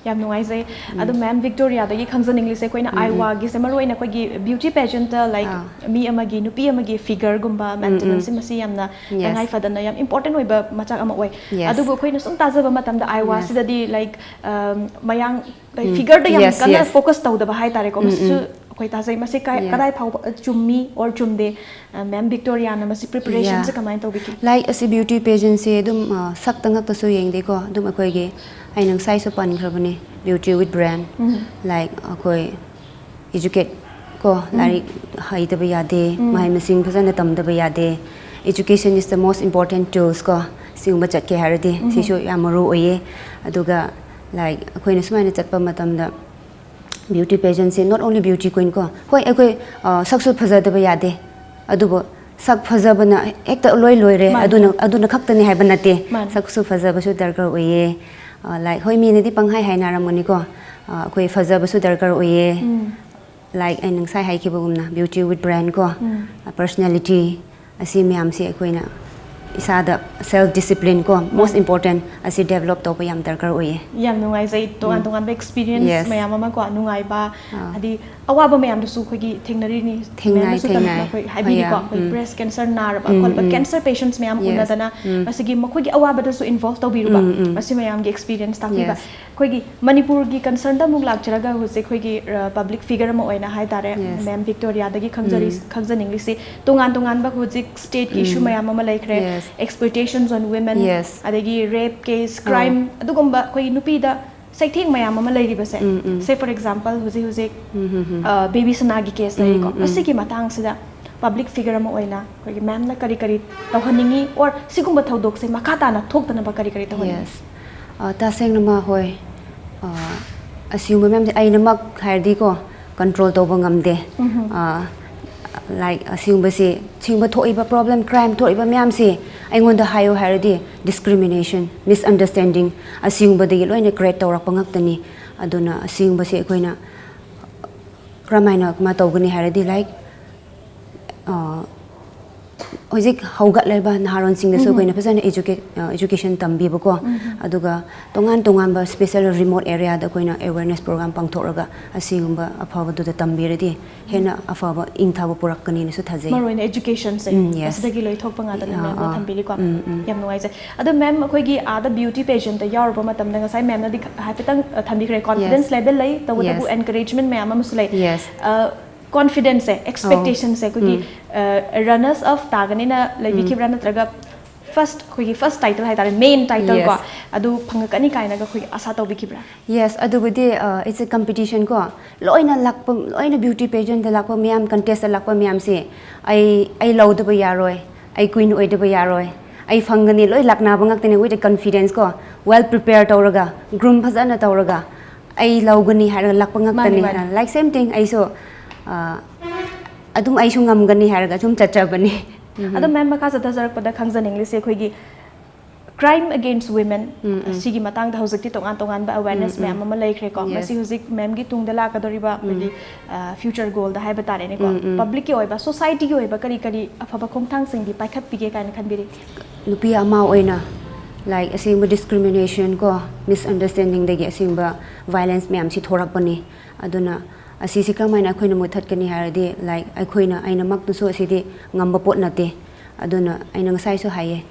ꯌꯥꯝ ꯅꯨꯡꯉꯥꯏꯖꯩ꯫ ꯑꯗꯣ ma'am Victoria ꯗꯒꯤ ꯈꯪꯖꯅꯤꯡꯂꯤꯁꯦ, ꯑꯩꯈꯣꯏꯅ Iowa ꯒꯤꯁꯦ ꯃꯔꯨ ꯑꯣꯏꯅ ꯑꯩꯈꯣꯏꯒꯤ beauty pageant ꯇ, like, ꯃꯤ ꯑꯃꯒꯤ, ꯅꯨꯄꯤ ꯑꯃꯒꯤ figure ꯒꯨꯝꯕ maintenance ꯁꯦ ꯃꯁꯤ ꯌꯥꯝꯅ ꯇꯉꯥꯏ ꯐꯗꯅ ꯌꯥꯝ important ꯑꯣꯏꯕ ꯃꯆꯥꯛ ꯑꯃ ꯑꯣꯏ꯫ Yes. ꯑꯗꯨꯕꯨ ꯑꯩꯈꯣꯏꯅ ꯁꯨꯝ ꯇꯥꯖꯕ ꯃꯇꯝꯗ Iowa ꯁꯤꯗꯗꯤ, like, ꯃꯌꯥꯡ, like, figure ꯗ ꯌꯥꯝ ꯀꯟꯅ focus ꯇꯧꯗꯕ ꯍꯥꯏꯇꯥꯔꯦꯀꯣ꯫ ꯃꯁꯤꯁꯨ ꯑꯩꯈꯣꯏ ꯇꯥꯖꯩ꯫ ꯃꯁꯤ ꯀꯥꯏ-, ꯀꯗꯥꯏ ꯐꯥꯎꯕ ꯆꯨꯝꯃꯤ or ꯆꯨꯝꯗꯦ? Ma'am Victoria ꯅ ꯃꯁꯤ preparation ꯁꯦ ꯀꯃꯥꯏꯅ ꯇꯧꯕꯤꯈꯤ? Like ꯑꯁꯤ beauty pageant ꯁꯦ ꯑꯗꯨꯝ ꯁꯛꯇ ꯉꯛꯇꯁꯨ ꯌꯦꯡꯗꯦꯀꯣ, ꯑꯗꯨꯝ ꯑꯩꯈꯣꯏꯒꯤ, ꯑꯩꯅ ꯉꯁꯥꯏꯁꯨ ꯄꯟꯈ꯭ꯔꯕꯅꯤ, beauty with brain꯫ Like ꯑꯩꯈꯣꯏ educate ꯀꯣ, ꯂꯥꯏꯔꯤꯛ ꯍꯩꯇꯕ ꯌꯥꯗꯦ, ꯃꯍꯩ ꯃꯁꯤꯡ ꯐꯖꯅ ꯇꯝꯗꯕ ꯌꯥꯗꯦ꯫ Education is the most important tools ꯀꯣ, ꯁꯤꯒꯨꯝꯕ ꯆꯠꯀꯦ ꯍꯥꯏꯔꯗꯤ ꯁꯤꯁꯨ ꯌꯥꯝ ꯃꯔꯨ ꯑꯣꯏꯌꯦ꯫ ꯑꯗꯨꯒ, like, ꯑꯩꯈꯣꯏꯅ ꯁꯨꯃꯥꯏꯅ ꯆꯠꯄ ꯃꯇꯝꯗ beauty pageant say not only beauty queen ꯀꯣ, ꯍꯣꯏ, ꯑꯩꯈꯣꯏ ꯁꯛꯁꯨ ꯐꯖꯗꯕ ꯌꯥꯗꯦ, ꯑꯗꯨꯕꯨ ꯁꯛ ꯐꯖꯕꯅ ꯍꯦꯛꯇ ꯂꯣꯏ ꯂꯣꯏꯔꯦ, ꯑꯗꯨꯅ, ꯑꯗꯨꯅ ꯈꯛꯇꯅꯤ ꯍꯥꯏꯕ ꯅꯠꯇꯦ꯫ ꯁꯛꯁꯨ ꯐꯖꯕꯁꯨ ꯗꯔꯀꯥꯔ ꯑꯣꯏꯌꯦ꯫ Like ꯍꯣꯏ, ꯃꯤꯅꯗꯤ ꯄꯪꯍꯥꯏ ꯍꯥꯏꯅꯔꯝꯒꯅꯤꯀꯣ, ꯑꯩꯈꯣꯏ ꯐꯖꯕꯁꯨ ꯗꯔꯀꯥꯔ ꯑꯣꯏꯌꯦ꯫ Like ꯑꯩꯅ ꯉꯁꯥꯏ ꯍꯥꯏꯈꯤꯕꯒꯨꯝꯅ beauty with brain ꯀꯣ, personality, ꯑꯁꯤ ꯃꯌꯥꯝꯁꯤ ꯑꯩꯈꯣꯏꯅ ꯏꯁꯥꯗ self discipline ꯀꯣ, most important, ꯑꯁꯤ develop ꯇꯧꯕ ꯌꯥꯝ ꯗꯔꯀꯥꯔ ꯑꯣꯏꯌꯦ꯫ ꯌꯥꯝ ꯅꯨꯡꯉꯥꯏꯖꯩ, ꯇꯣꯉꯥꯟ ꯇꯣꯉꯥꯟꯕ experience ꯃꯌꯥꯝ ꯑꯃ ꯀꯣ, ꯅꯨꯡꯉꯥꯏꯕ, ꯍꯥꯏꯗꯤ ꯑꯋꯥꯕ ꯃꯌꯥꯝꯗꯨꯁꯨ ꯑꯩꯈꯣꯏꯒꯤ ꯊꯦꯡꯅꯔꯤꯅꯤ꯫ ꯊꯦꯡꯅꯩ, ꯃꯌꯥꯝꯅꯁꯨ ꯊꯦꯡꯅꯩ꯫ ꯑꯩꯈꯣꯏ ꯍꯥꯏꯕꯤꯔꯤꯀꯣ, ꯑꯩꯈꯣꯏ breast cancer ꯅꯥꯔꯕ ꯈꯣꯠꯂꯕ cancer patients ꯃꯌꯥꯝ ꯎꯅꯗꯅ ꯃꯁꯤꯒꯤ ꯃꯈꯣꯏꯒꯤ ꯑꯋꯥꯕꯗꯁꯨ involve ꯇꯧꯕꯤꯔꯨꯕ, ꯃꯁꯤ ꯃꯌꯥꯝꯒꯤ experience ꯇꯥꯛꯄꯤꯕ꯫ ꯑꯩꯈꯣꯏꯒꯤ ꯃꯅꯤꯄꯨꯔꯒꯤ concern ꯗ ꯑꯃꯨꯛ ꯂꯥꯛꯆꯔꯒ, ꯍꯧꯖꯤꯛ ꯑꯩꯈꯣꯏꯒꯤ public figure ꯑꯃ ꯑꯣꯏꯅ ꯍꯥꯏꯇꯥꯔꯦ, ma'am Victoria ꯗꯒꯤ ꯈꯪꯖꯔꯤ, ꯈꯪꯖꯅꯤꯡꯂꯤꯁꯤ, ꯇꯣꯉꯥꯟ ꯇꯣꯉꯥꯟꯕ ꯍꯧꯖꯤꯛ state ꯀꯤ issue ꯃꯌꯥꯝ ꯑꯃ ꯂꯩꯈ꯭ꯔꯦ, exploitations on women, ꯑꯗꯒꯤ rape case, crime, ꯑꯗꯨꯒꯨꯝꯕ ꯑꯩꯈꯣꯏꯒꯤ ꯅꯨꯄꯤꯗ ꯆꯩꯊꯦꯡ ꯃꯌꯥꯝ ꯑꯃ ꯂꯩꯔꯤꯕꯁꯦ꯫ Say for example, ꯍꯧꯖꯤꯛ ꯍꯧꯖꯤꯛ baby ꯁꯅꯥꯒꯤ case ꯂꯩꯔꯤꯀꯣ, ꯃꯁꯤꯒꯤ ꯃꯇꯥꯡꯁꯤꯗ public figure ꯑꯃ ꯑꯣꯏꯅ ꯑꯩꯈꯣꯏꯒꯤ ma'am ꯅ ꯀꯔꯤ ꯀꯔꯤ ꯇꯧꯍꯟꯅꯤꯡꯉꯤ, or ꯁꯤꯒꯨꯝꯕ ꯊꯧꯗꯣꯛꯁꯦ ꯃꯈꯥ ꯇꯥꯅ ꯊꯣꯛꯇꯅꯕ ꯀꯔꯤ ꯀꯔꯤ ꯇꯧꯍꯟꯅꯤꯡꯉꯤ? Yes. ꯇꯁꯦꯡꯅꯃꯛ ꯍꯣꯏ, ꯑ, ꯑꯁꯤꯒꯨꯝꯕ ꯃꯌꯥꯝꯁꯦ ꯑꯩꯅꯃꯛ ꯍꯥꯏꯔꯗꯤꯀꯣ, ꯀꯟꯇ꯭ꯔꯣꯜ ꯇꯧꯕ ꯉꯝꯗꯦ꯫ ꯂꯥꯏꯛ ꯑꯁꯤꯒꯨꯝꯕꯁꯤ, ꯁꯤꯒꯨꯝꯕ ꯊꯣꯛꯏꯕ ꯄ꯭ꯔꯣꯕ꯭ꯂꯦꯝ, ꯀ꯭ꯔꯥꯏꯝ ꯊꯣꯛꯏꯕ ꯃꯌꯥꯝꯁꯤ ꯑꯩꯉꯣꯟꯗ ꯍꯥꯏꯌꯣ ꯍꯥꯏꯔꯗꯤ, ꯗꯤꯁꯀ꯭ꯔꯤꯃꯤꯅꯦꯁꯟ, ꯃꯤꯁꯑꯟꯗꯔꯁ꯭ꯇꯦꯟꯗꯤꯡ, ꯑꯁꯤꯒꯨꯝꯕꯗꯒꯤ ꯂꯣꯏꯅ ꯀ꯭ꯔꯤꯌꯦꯠ ꯇꯧꯔꯛꯄ ꯉꯥꯛꯇꯅꯤ꯫ ꯑꯗꯨꯅ ꯑꯁꯤꯒꯨꯝꯕꯁꯤ ꯑꯩꯈꯣꯏꯅ ꯀꯔꯝꯍꯥꯏꯅ ꯀꯃꯥꯏꯅ ꯇꯧꯒꯅꯤ ꯍꯥꯏꯔꯗꯤ, ꯂꯥꯏꯛ ꯍꯧꯖꯤꯛ ꯍꯧꯒꯠꯂꯤꯕ ꯅꯍꯥꯔꯣꯟꯁꯤꯡꯗꯁꯨ ꯑꯩꯈꯣꯏꯅ ꯐꯖꯅ ꯏꯖꯨꯀꯦ-, ꯑ, ꯏꯖꯨꯀꯦꯁꯟ ꯇꯝꯕꯤꯕꯀꯣ, ꯑꯗꯨꯒ ꯇꯣꯉꯥꯟ ꯇꯣꯉꯥꯟꯕ ꯁ꯭ꯄꯦꯁꯦꯜ ꯔꯤꯃꯣꯠ ꯑꯦꯔꯤꯌꯥꯗ ꯑꯩꯈꯣꯏꯅ ꯑꯦꯋꯦꯔꯅꯦꯁ ꯄ꯭ꯔꯣꯒ꯭ꯔꯥꯝ ꯄꯥꯡꯊꯣꯛꯂꯒ ꯑꯁꯤꯒꯨꯝꯕ ꯑꯐꯕꯗꯨꯗ ꯇꯝꯕꯤꯔꯗꯤ ꯍꯦꯟꯅ ꯑꯐꯕ ꯏꯪꯊꯕ ꯄꯨꯔꯛꯀꯅꯤꯅꯁꯨ ꯊꯥꯖꯩ꯫ ꯃꯔꯨ ꯑꯣꯏꯅ ꯏꯖꯨꯀꯦꯁꯟꯁꯦ ꯎꯝ, yes. ꯑꯁꯤꯗꯒꯤ ꯂꯣꯏꯊꯣꯛꯄ ꯉꯥꯛꯇꯅꯤ ꯑꯥ, ꯃꯦꯝꯅ ꯑꯥ. ꯊꯝꯕꯤꯔꯤꯀꯣ꯫ ꯎꯝ, ꯎꯝ. ꯌꯥꯝ ꯅꯨꯡꯉꯥꯏꯖꯩ꯫ ꯑꯗꯣ ꯃꯦꯝ, ꯑꯩꯈꯣꯏꯒꯤ ꯑꯥꯗ ꯕ꯭ꯌꯨꯇꯤ ꯄꯦꯖꯦꯟꯇ ꯌꯥꯎꯔꯨꯕ ꯃꯇꯝꯗ ꯉꯁꯥꯏ ꯃꯦꯝꯅꯗꯤ ꯈ-, ꯍꯥꯏꯐꯦꯠꯇꯪ, ꯑ, ꯊꯝꯕꯤꯈ꯭ꯔꯦ, ꯀꯣꯟꯐꯤꯗꯦꯟꯁ Yes. ꯂꯦꯚꯦꯜ ꯂꯩ, ꯇꯧꯕꯇꯕꯨ Yes. ꯑꯦꯟꯀꯔꯦꯖꯃꯦꯟ ꯃꯌꯥꯝ ꯑꯃꯁꯨ ꯂꯩ꯫ Yes. ꯑ, ꯀꯣꯟꯐꯤꯗꯦꯟꯁꯁꯦ, ꯑꯦꯛꯁꯄꯦꯛꯇꯦꯁꯟꯁꯦ ꯑꯩꯈꯣꯏꯒꯤ, ꯎꯝ. ꯑ, ꯔꯅꯔꯁ ꯑꯞ ꯇꯥꯒꯅꯤꯅ ꯂꯩꯕꯤꯈꯤꯕ꯭ꯔꯥ, ꯅꯠꯇ꯭ꯔꯒ ꯐꯥꯔꯁ, ꯑꯩꯈꯣꯏꯒꯤ ꯐꯥꯔꯁ ꯇꯥꯏꯇꯜ ꯍꯥꯏꯇꯥꯔꯦ, ꯃꯦꯟ ꯇꯥꯏꯇꯜ ꯀꯣ, Yes. ꯑꯗꯨ ꯐꯪꯉꯛꯀꯅꯤ ꯀꯥꯏꯅꯒ ꯑꯩꯈꯣꯏꯒꯤ ꯑꯥꯁꯥ ꯇꯧꯕꯤꯈꯤꯕ꯭ꯔꯥ? Yes, ꯑꯗꯨꯕꯨꯗꯤ, ꯑ, it's a competition ꯀꯣ, ꯂꯣꯏꯅ ꯂꯥꯛꯄ, ꯂꯣꯏꯅ ꯕ꯭ꯌꯨꯇꯤ ꯄꯦꯖꯦꯟꯗ ꯂꯥꯛꯄ ꯃꯌꯥꯝ, ꯀꯟꯇꯦꯁꯇ ꯂꯥꯛꯄ ꯃꯌꯥꯝꯁꯦ, ꯑꯩ, ꯑꯩ ꯂꯧꯗꯕ ꯌꯥꯔꯣꯏ, ꯑꯩ ꯀ꯭ꯋꯤꯟ ꯑꯣꯏꯗꯕ ꯌꯥꯔꯣꯏ, ꯑꯩ ꯐꯪꯒꯅꯤ, ꯂꯣꯏ ꯂꯥꯛꯅꯕ ꯉꯥꯛꯇꯅꯦ, with a confidence ꯀꯣ, well prepare ꯇꯧꯔꯒ, ꯒ꯭ꯔꯨꯝ ꯐꯖꯅ ꯇꯧꯔꯒ, ꯑꯩ ꯂꯧꯒꯅꯤ ꯍꯥꯏꯔꯒ ꯂꯥꯛꯄ ꯉꯥꯛꯇꯅꯦ꯫ ꯃꯥꯅꯤ, ꯃꯥꯅꯤ꯫ ꯑ, like same thing, ꯑꯩꯁꯨ, ꯑ, ꯑꯗꯨꯝ ꯑꯩꯁꯨ ꯉꯝꯒꯅꯤ ꯍꯥꯏꯔꯒ ꯁꯨꯝ ꯆꯠꯆꯕꯅꯤ꯫ ꯑꯗꯣ ꯃꯦꯝ, ꯃꯈꯥ ꯆꯠꯊꯖꯔꯛꯄꯗ ꯈꯪꯖꯅꯤꯡꯂꯤꯁꯦ ꯑꯩꯈꯣꯏꯒꯤ crime against women, ꯎꯝ, ꯎꯝ. ꯁꯤꯒꯤ ꯃꯇꯥꯡꯗ ꯍꯧꯖꯤꯛꯇꯤ ꯇꯣꯉꯥꯟ ꯇꯣꯉꯥꯟꯕ ꯑꯦꯋꯦꯔꯅꯦꯁ ꯎꯝ, ꯎꯝ. ꯃꯌꯥꯝ ꯑꯃ ꯂꯩꯈ꯭ꯔꯦꯀꯣ꯫ Yes. ꯃꯁꯤ ꯍꯧꯖꯤꯛ ꯃꯦꯝꯒꯤ ꯇꯨꯡꯗ ꯂꯥꯛꯀꯗꯧꯔꯤꯕ ꯎꯝ. ꯑꯩꯈꯣꯏꯒꯤ, ꯑ, ꯐ꯭ꯌꯨꯆꯔ ꯒꯣꯜꯗ ꯍꯥꯏꯕ ꯇꯥꯔꯦꯅꯦꯀꯣ꯫ ꯎꯝ, ꯎꯝ. ꯄꯕ꯭ꯂꯤꯛꯀꯤ ꯑꯣꯏꯕ, ꯁꯣꯁꯥꯏꯇꯤꯒꯤ ꯑꯣꯏꯕ ꯀꯔꯤ ꯀꯔꯤ ꯑꯐꯕ ꯈꯣꯡꯊꯥꯡꯁꯤꯡꯗꯤ ꯄꯥꯏꯈꯠꯄꯤꯒꯦ ꯀꯥꯏꯅ ꯈꯟꯕꯤꯔꯤ? ꯅꯨꯄꯤ ꯑꯃ ꯑꯣꯏꯅ, ꯂꯥꯏꯛ, ꯑꯁꯤꯒꯨꯝꯕ ꯗꯤꯁꯀ꯭ꯔꯤꯃꯤꯅꯦꯁꯟ ꯀꯣ, ꯃꯤꯁꯑꯟꯗꯔꯁ꯭ꯇꯦꯟꯗꯤꯡꯗꯒꯤ ꯑꯁꯤꯒꯨꯝꯕ ꯚꯥꯏꯂꯦꯟꯁ ꯃꯌꯥꯝꯁꯤ ꯊꯣꯔꯛꯄꯅꯤ꯫ ꯑꯗꯨꯅ ꯑꯁꯤꯁꯤ ꯀꯔꯝꯍꯥꯏꯅ ꯑꯩꯈꯣꯏꯅ ꯃꯨꯠꯊꯠꯀꯅꯤ ꯍꯥꯏꯔꯗꯤ, ꯂꯥꯏꯛ, ꯑꯩꯈꯣꯏꯅ, ꯑꯩꯅꯃꯛꯅꯁꯨ ꯑꯁꯤꯗꯤ ꯉꯝꯕ ꯄꯣꯠ ꯅꯠꯇꯦ꯫ ꯑꯗꯨꯅ ꯑꯩꯅ ꯉꯁꯥꯏꯁꯨ ꯍꯥꯏꯌꯦ,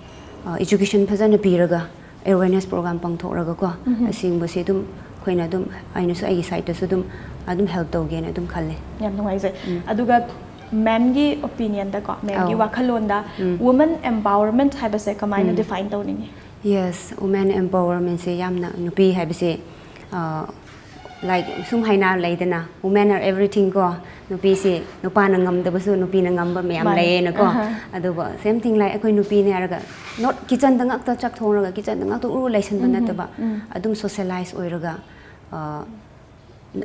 ꯑ, ꯏꯖꯨꯀꯦꯁꯟ ꯐꯖꯅ ꯄꯤꯔꯒ, ꯑꯦꯋꯦꯔꯅꯦꯁ ꯄ꯭ꯔꯣꯒ꯭ꯔꯥꯝ ꯄꯥꯡꯊꯣꯛꯂꯒꯀꯣ, ꯎꯝ. ꯑꯁꯤꯒꯨꯝꯕꯁꯤ ꯑꯗꯨꯝ ꯑꯩꯈꯣꯏꯅ ꯑꯗꯨꯝ, ꯑꯩꯅꯁꯨ ꯑꯩꯒꯤ ꯁꯥꯏꯠꯇꯁꯨ ꯑꯗꯨꯝ, ꯑꯗꯨꯝ ꯍꯦꯜꯞ ꯇꯧꯒꯦꯅ ꯑꯗꯨꯝ ꯈꯜꯂꯦ꯫ ꯌꯥꯝ ꯅꯨꯡꯉꯥꯏꯖꯩ꯫ ꯎꯝ. ꯑꯗꯨꯒ ꯃꯦꯝꯒꯤ ꯑꯣꯄꯤꯅꯤꯌꯟꯗꯀꯣ, ꯃꯦꯝꯒꯤ ꯑꯧ. ꯋꯥꯈꯜꯂꯣꯟꯗ ꯎꯝ. ꯋꯨꯃꯟ ꯑꯦꯝꯄꯥꯋꯔꯃꯦꯟ ꯍꯥꯏꯕꯁꯦ ꯀꯃꯥꯏꯅ ꯎꯝ. ꯗꯤꯐꯥꯏꯟ ꯇꯧꯅꯤꯡꯉꯤ? Yes, ꯋꯨꯃꯦꯟ ꯑꯦꯝꯄꯥꯋꯔꯃꯦꯟꯁꯦ ꯌꯥꯝꯅ, ꯅꯨꯄꯤ ꯍꯥꯏꯕꯁꯦ, ꯑ, ꯂꯥꯏꯛ, ꯁꯨꯝ ꯍꯥꯏꯅ ꯂꯩꯗꯅ, "Women are everything" ꯀꯣ, ꯅꯨꯄꯤꯁꯤ, ꯅꯨꯄꯥꯅ ꯉꯝꯗꯕꯁꯨ ꯅꯨꯄꯤꯅ ꯉꯝꯕ ꯃꯌꯥꯝ ꯃꯥꯅꯦ. ꯂꯩꯌꯦꯅꯀꯣ꯫ ꯑꯍꯥ. ꯑꯗꯨꯕꯨ ꯁꯦꯝ ꯊꯤꯡ ꯂꯥꯏꯛ ꯑꯩꯈꯣꯏ ꯅꯨꯄꯤꯅꯦ ꯍꯥꯏꯔꯒ, ꯅꯣꯠ ꯀꯤꯆꯟꯗ ꯉꯥꯛꯇ ꯆꯥꯛ ꯊꯣꯡꯔꯒ, ꯀꯤꯆꯟꯗ ꯉꯥꯛꯇ ꯎꯔꯨ ꯂꯩꯁꯟꯕ ꯎꯝ, ꯅꯠꯇꯕ, ꯎꯝ. ꯑꯗꯨꯝ ꯁꯣꯁꯦꯂꯥꯏꯁ ꯑꯣꯏꯔꯒ,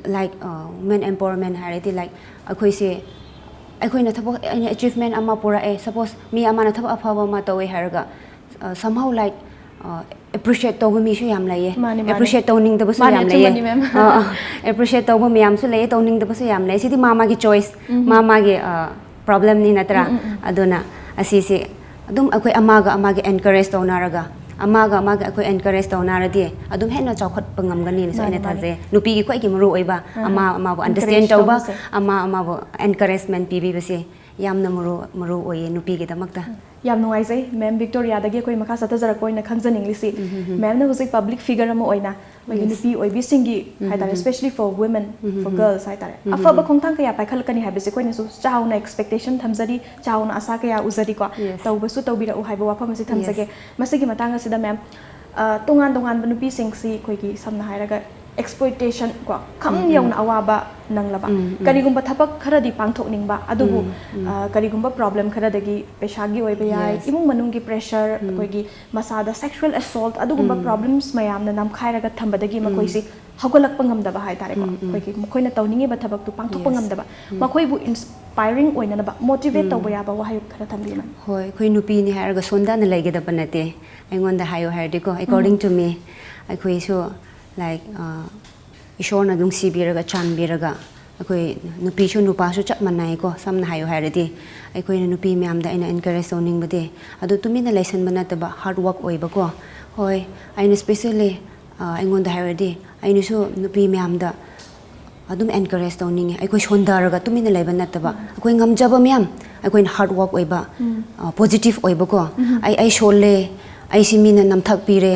ꯂꯥꯏꯛ ꯋꯨꯃꯦꯟ ꯑꯦꯝꯄꯥꯋꯔꯃꯦꯟ ꯍꯥꯏꯔꯗꯤ ꯂꯥꯏꯛ ꯑꯩꯈꯣꯏꯁꯦ ꯑꯩꯈꯣꯏꯅ ꯊꯕꯛ ꯑꯩꯅ ꯑꯦꯆꯤꯞꯃꯦꯟ ꯑꯃ ꯄꯨꯔꯛꯑꯦ, ꯁꯄꯣꯁ ꯃꯤ ꯑꯃꯅ ꯊꯕꯛ ꯑꯐꯕ ꯑꯃ ꯇꯧꯋꯦ ꯍꯥꯏꯔꯒ ꯁꯝꯍꯥꯎ ꯂꯥꯏꯛ ꯑꯦꯄ꯭ꯔꯤꯁꯤꯌꯦꯠ ꯇꯧꯕ ꯃꯤꯁꯨ ꯌꯥꯝ ꯂꯩꯌꯦ꯫ ꯃꯥꯅꯤ, ꯃꯥꯅꯤ꯫ ꯑꯦꯄ꯭ꯔꯤꯁꯤꯌꯦꯠ ꯇꯧꯅꯤꯡꯗꯕꯁꯨ ꯃꯥꯅꯤ, ꯌꯥꯝ ꯑꯆꯨꯝꯕꯅꯤ, ꯂꯩꯌꯦ꯫ ꯃꯦꯝ꯫ ꯑꯦꯄ꯭ꯔꯤꯁꯤꯌꯦꯠ ꯇꯧꯕ ꯃꯌꯥꯝꯁꯨ ꯂꯩꯌꯦ, ꯇꯧꯅꯤꯡꯗꯕꯁꯨ ꯌꯥꯝ ꯂꯩꯌꯦ꯫ ꯁꯤꯗꯤ ꯃꯥ ꯃꯥꯒꯤ ꯆꯣꯏꯁ, ꯎꯝ꯫ ꯃꯥ ꯃꯥꯒꯤ ꯄ꯭ꯔꯣꯕ꯭ꯂꯦꯝꯅꯤ ꯅꯠꯇ꯭ꯔꯥ? ꯎꯝ, ꯎꯝ, ꯎꯝ꯫ ꯑꯗꯨꯅ ꯑꯁꯤꯁꯦ ꯑꯗꯨꯝ ꯑꯩꯈꯣꯏ ꯑꯃꯒ ꯑꯃꯒ ꯑꯦꯟꯀꯔꯦꯖ ꯇꯧꯅꯔꯒ, ꯑꯃꯒ ꯑꯃꯒ ꯑꯩꯈꯣꯏ ꯑꯦꯟꯀꯔꯦꯖ ꯇꯧꯅꯔꯗꯤ ꯑꯗꯨꯝ ꯍꯦꯟꯅ ꯆꯥꯎꯈꯠꯄ ꯉꯝꯒꯅꯤꯅꯁꯨ ꯃꯥꯅꯤ, ꯑꯩꯅ ꯃꯥꯅꯤ꯫ ꯊꯥꯖꯩ꯫ ꯅꯨꯄꯤꯒꯤ ꯈ꯭ꯋꯥꯏꯒꯤ ꯃꯔꯨ ꯑꯣꯏꯕ ꯑꯍꯥ꯫ ꯑꯃ ꯑꯃꯕꯨ Encourage ꯑꯟꯗꯔꯁ꯭ꯇꯦꯟ ꯇꯧꯕ, ꯇꯧꯕꯁꯦ꯫ ꯑꯃ ꯑꯃꯕꯨ ꯑꯦꯟꯀꯔꯦꯖꯃꯦꯟ ꯄꯤꯕꯤꯕꯁꯦ ꯌꯥꯝꯅ ꯃꯔꯨ ꯃꯔꯨ ꯑꯣꯏꯌꯦ ꯅꯨꯄꯤꯒꯤꯗꯃꯛꯇ꯫ ꯌꯥꯝ ꯅꯨꯡꯉꯥꯏꯖꯩ ꯃꯦꯝ ꯚꯤꯛꯇꯣꯔꯤꯌꯥꯗꯒꯤ ꯑꯩꯈꯣꯏ ꯃꯈꯥ ꯆꯠꯊꯖꯔꯛꯄ ꯑꯣꯏꯅ ꯈꯪꯖꯅꯤꯡꯂꯤꯁꯤ, ꯎꯝ, ꯎꯝ, ꯎꯝ꯫ ꯃꯦꯝꯅ ꯍꯧꯖꯤꯛ ꯄꯕ꯭ꯂꯤꯛ ꯐꯤꯒꯔ ꯑꯃ ꯑꯣꯏꯅ ꯑꯩꯈꯣꯏꯒꯤ Yes. ꯅꯨꯄꯤ ꯑꯣꯏꯕꯤꯁꯤꯡꯒꯤ ꯎꯝ, ꯍꯥꯏꯇꯥꯔꯦ, ꯎꯝ, ꯎꯝ꯫ especially for women, um, for um, um. girls ꯍꯥꯏꯇꯥꯔꯦ, ꯎꯝ, ꯎꯝ, ꯑꯐꯕ ꯎꯝ꯫ ꯈꯣꯡꯊꯥꯡ ꯀꯌꯥ ꯄꯥꯏꯈꯠꯂꯛꯀꯅꯤ ꯍꯥꯏꯕꯁꯦ ꯑꯩꯈꯣꯏꯅꯁꯨ ꯆꯥꯎꯅ ꯑꯦꯛꯁꯄꯦꯛꯇꯦꯁꯟ ꯊꯝꯖꯔꯤ, ꯆꯥꯎꯅ ꯑꯁꯥ ꯀꯌꯥ ꯎꯖꯔꯤꯀꯣ꯫ Yes. ꯇꯧꯕꯁꯨ ꯇꯧꯕꯤꯔꯛꯎ ꯍꯥꯏꯕ ꯋꯥꯐꯝ ꯑꯁꯤ ꯊꯝꯖꯒꯦ꯫ Yes. ꯃꯁꯤꯒꯤ ꯃꯇꯥꯡ ꯑꯁꯤꯗ ꯃꯦꯝ, ꯑ, ꯇꯣꯉꯥꯟ ꯇꯣꯉꯥꯟꯕ ꯅꯨꯄꯤꯁꯤꯡꯁꯤ ꯑꯩꯈꯣꯏꯒꯤ ꯁꯝꯅ ꯍꯥꯏꯔꯒ ꯑꯦꯛꯁꯄ꯭ꯂꯣꯏꯇꯦꯁꯟ ꯀꯣ, ꯈꯝ ꯎꯝ, ꯎꯝ꯫ ꯌꯧꯅ ꯑꯋꯥꯕ ꯅꯪꯂꯕ, ꯎꯝ, ꯎꯝ꯫ ꯀꯔꯤꯒꯨꯝꯕ ꯊꯕꯛ ꯈꯔꯗꯤ ꯄꯥꯡꯊꯣꯛꯅꯤꯡꯕ, ꯑꯗꯨꯕꯨ ꯎꯝ, ꯎꯝ꯫ ꯑ, ꯀꯔꯤꯒꯨꯝꯕ ꯄ꯭ꯔꯣꯕ꯭ꯂꯦꯝ ꯈꯔꯗꯒꯤ ꯄꯩꯁꯥꯒꯤ ꯑꯣꯏꯕ ꯌꯥꯏ, Yes. ꯏꯃꯨꯡ ꯃꯅꯨꯡꯒꯤ ꯄ꯭ꯔꯦꯁꯔ, ꯎꯝ꯫ ꯑꯩꯈꯣꯏꯒꯤ ꯃꯁꯥꯗ ꯁꯦꯛꯁꯨꯋꯦꯜ ꯑꯦꯁꯣꯜꯠ ꯑꯗꯨꯒꯨꯝꯕ ꯎꯝ꯫ ꯄ꯭ꯔꯣꯕ꯭ꯂꯦꯝꯁ ꯃꯌꯥꯝꯅ ꯅꯝꯈꯥꯏꯔꯒ ꯊꯝꯕꯗꯒꯤ ꯎꯝ꯫ ꯃꯈꯣꯏꯁꯤ ꯍꯧꯒꯠꯂꯛꯄ ꯉꯝꯗꯕ ꯍꯥꯏꯇꯥꯔꯦꯀꯣ꯫ ꯎꯝ, ꯎꯝ꯫ ꯑꯩꯈꯣꯏꯒꯤ ꯃꯈꯣꯏꯅ ꯇꯧꯅꯤꯡꯉꯤꯕ ꯊꯕꯛꯇꯨ ꯄꯥꯡꯊꯣꯛꯄ Yes. ꯉꯝꯗꯕ꯫ ꯎꯝ꯫ ꯃꯈꯣꯏꯕꯨ ꯏꯟꯁꯄꯥꯏꯔꯤꯡ ꯑꯣꯏꯅꯅꯕ, ꯃꯣꯇꯤꯚꯦꯠ ꯎꯝ꯫ ꯇꯧꯕ ꯌꯥꯕ ꯋꯥꯍꯩ ꯈꯔ ꯊꯝꯕꯤꯌꯨ ꯃꯦꯝ꯫ ꯍꯣꯏ, ꯑꯩꯈꯣꯏ ꯅꯨꯄꯤꯅꯤ ꯍꯥꯏꯔꯒ ꯁꯣꯟꯗꯅ ꯂꯩꯒꯗꯕ ꯅꯠꯇꯦ꯫ ꯑꯩꯉꯣꯟꯗ ꯍꯥꯏꯌꯣ ꯍꯥꯏꯔꯗꯤꯀꯣ, according to me, ꯑꯩꯈꯣꯏꯁꯨ ꯂꯥꯏꯛ ꯏꯁꯣꯔꯅ ꯅꯨꯡꯁꯤꯕꯤꯔꯒ ꯆꯥꯟꯕꯤꯔꯒ ꯑꯩꯈꯣꯏ ꯅꯨꯄꯤꯁꯨ ꯅꯨꯄꯥꯁꯨ ꯆꯞ ꯃꯥꯟꯅꯩꯀꯣ꯫ ꯁꯝꯅ ꯍꯥꯏꯌꯣ ꯍꯥꯏꯔꯗꯤ ꯑꯩꯈꯣꯏꯅ ꯅꯨꯄꯤ ꯃꯌꯥꯝꯗ ꯑꯩꯅ ꯑꯦꯟꯀꯔꯦꯖ ꯇꯧꯅꯤꯡꯕꯗꯤ ꯑꯗꯨ ꯇꯨꯃꯤꯟꯅ ꯂꯩꯁꯟꯕ ꯅꯠꯇꯕ ꯍꯥꯔꯗ ꯋꯥꯔꯛ ꯑꯣꯏꯕꯀꯣ꯫ ꯍꯣꯏ, ꯑꯩꯅ ꯁ꯭ꯄꯦꯁꯦꯜꯂꯤ ꯑꯩꯉꯣꯟꯗ ꯍꯥꯏꯔꯗꯤ ꯑꯩꯅꯁꯨ ꯅꯨꯄꯤ ꯃꯌꯥꯝꯗ ꯑꯗꯨꯝ ꯑꯦꯟꯀꯔꯦꯖ ꯇꯧꯅꯤꯡꯉꯦ꯫ ꯑꯩꯈꯣꯏ ꯁꯣꯟꯊꯔꯒ ꯇꯨꯃꯤꯟꯅ ꯂꯩꯕ ꯅꯠꯇꯕ, ꯎꯝ꯫ ꯑꯩꯈꯣꯏ ꯉꯝꯖꯕ ꯃꯌꯥꯝ, ꯑꯩꯈꯣꯏꯅ ꯍꯥꯔꯗ ꯋꯥꯔꯛ ꯑꯣꯏꯕ, ꯎꯝ꯫ ꯄꯣꯖꯤꯇꯤꯚ ꯑꯣꯏꯕꯀꯣ꯫ ꯎꯝ꯫ ꯑꯩ ꯑꯩ ꯁꯣꯜꯂꯦ, ꯑꯩꯁꯤ ꯃꯤꯅ ꯅꯝꯊꯛꯄꯤꯔꯦ,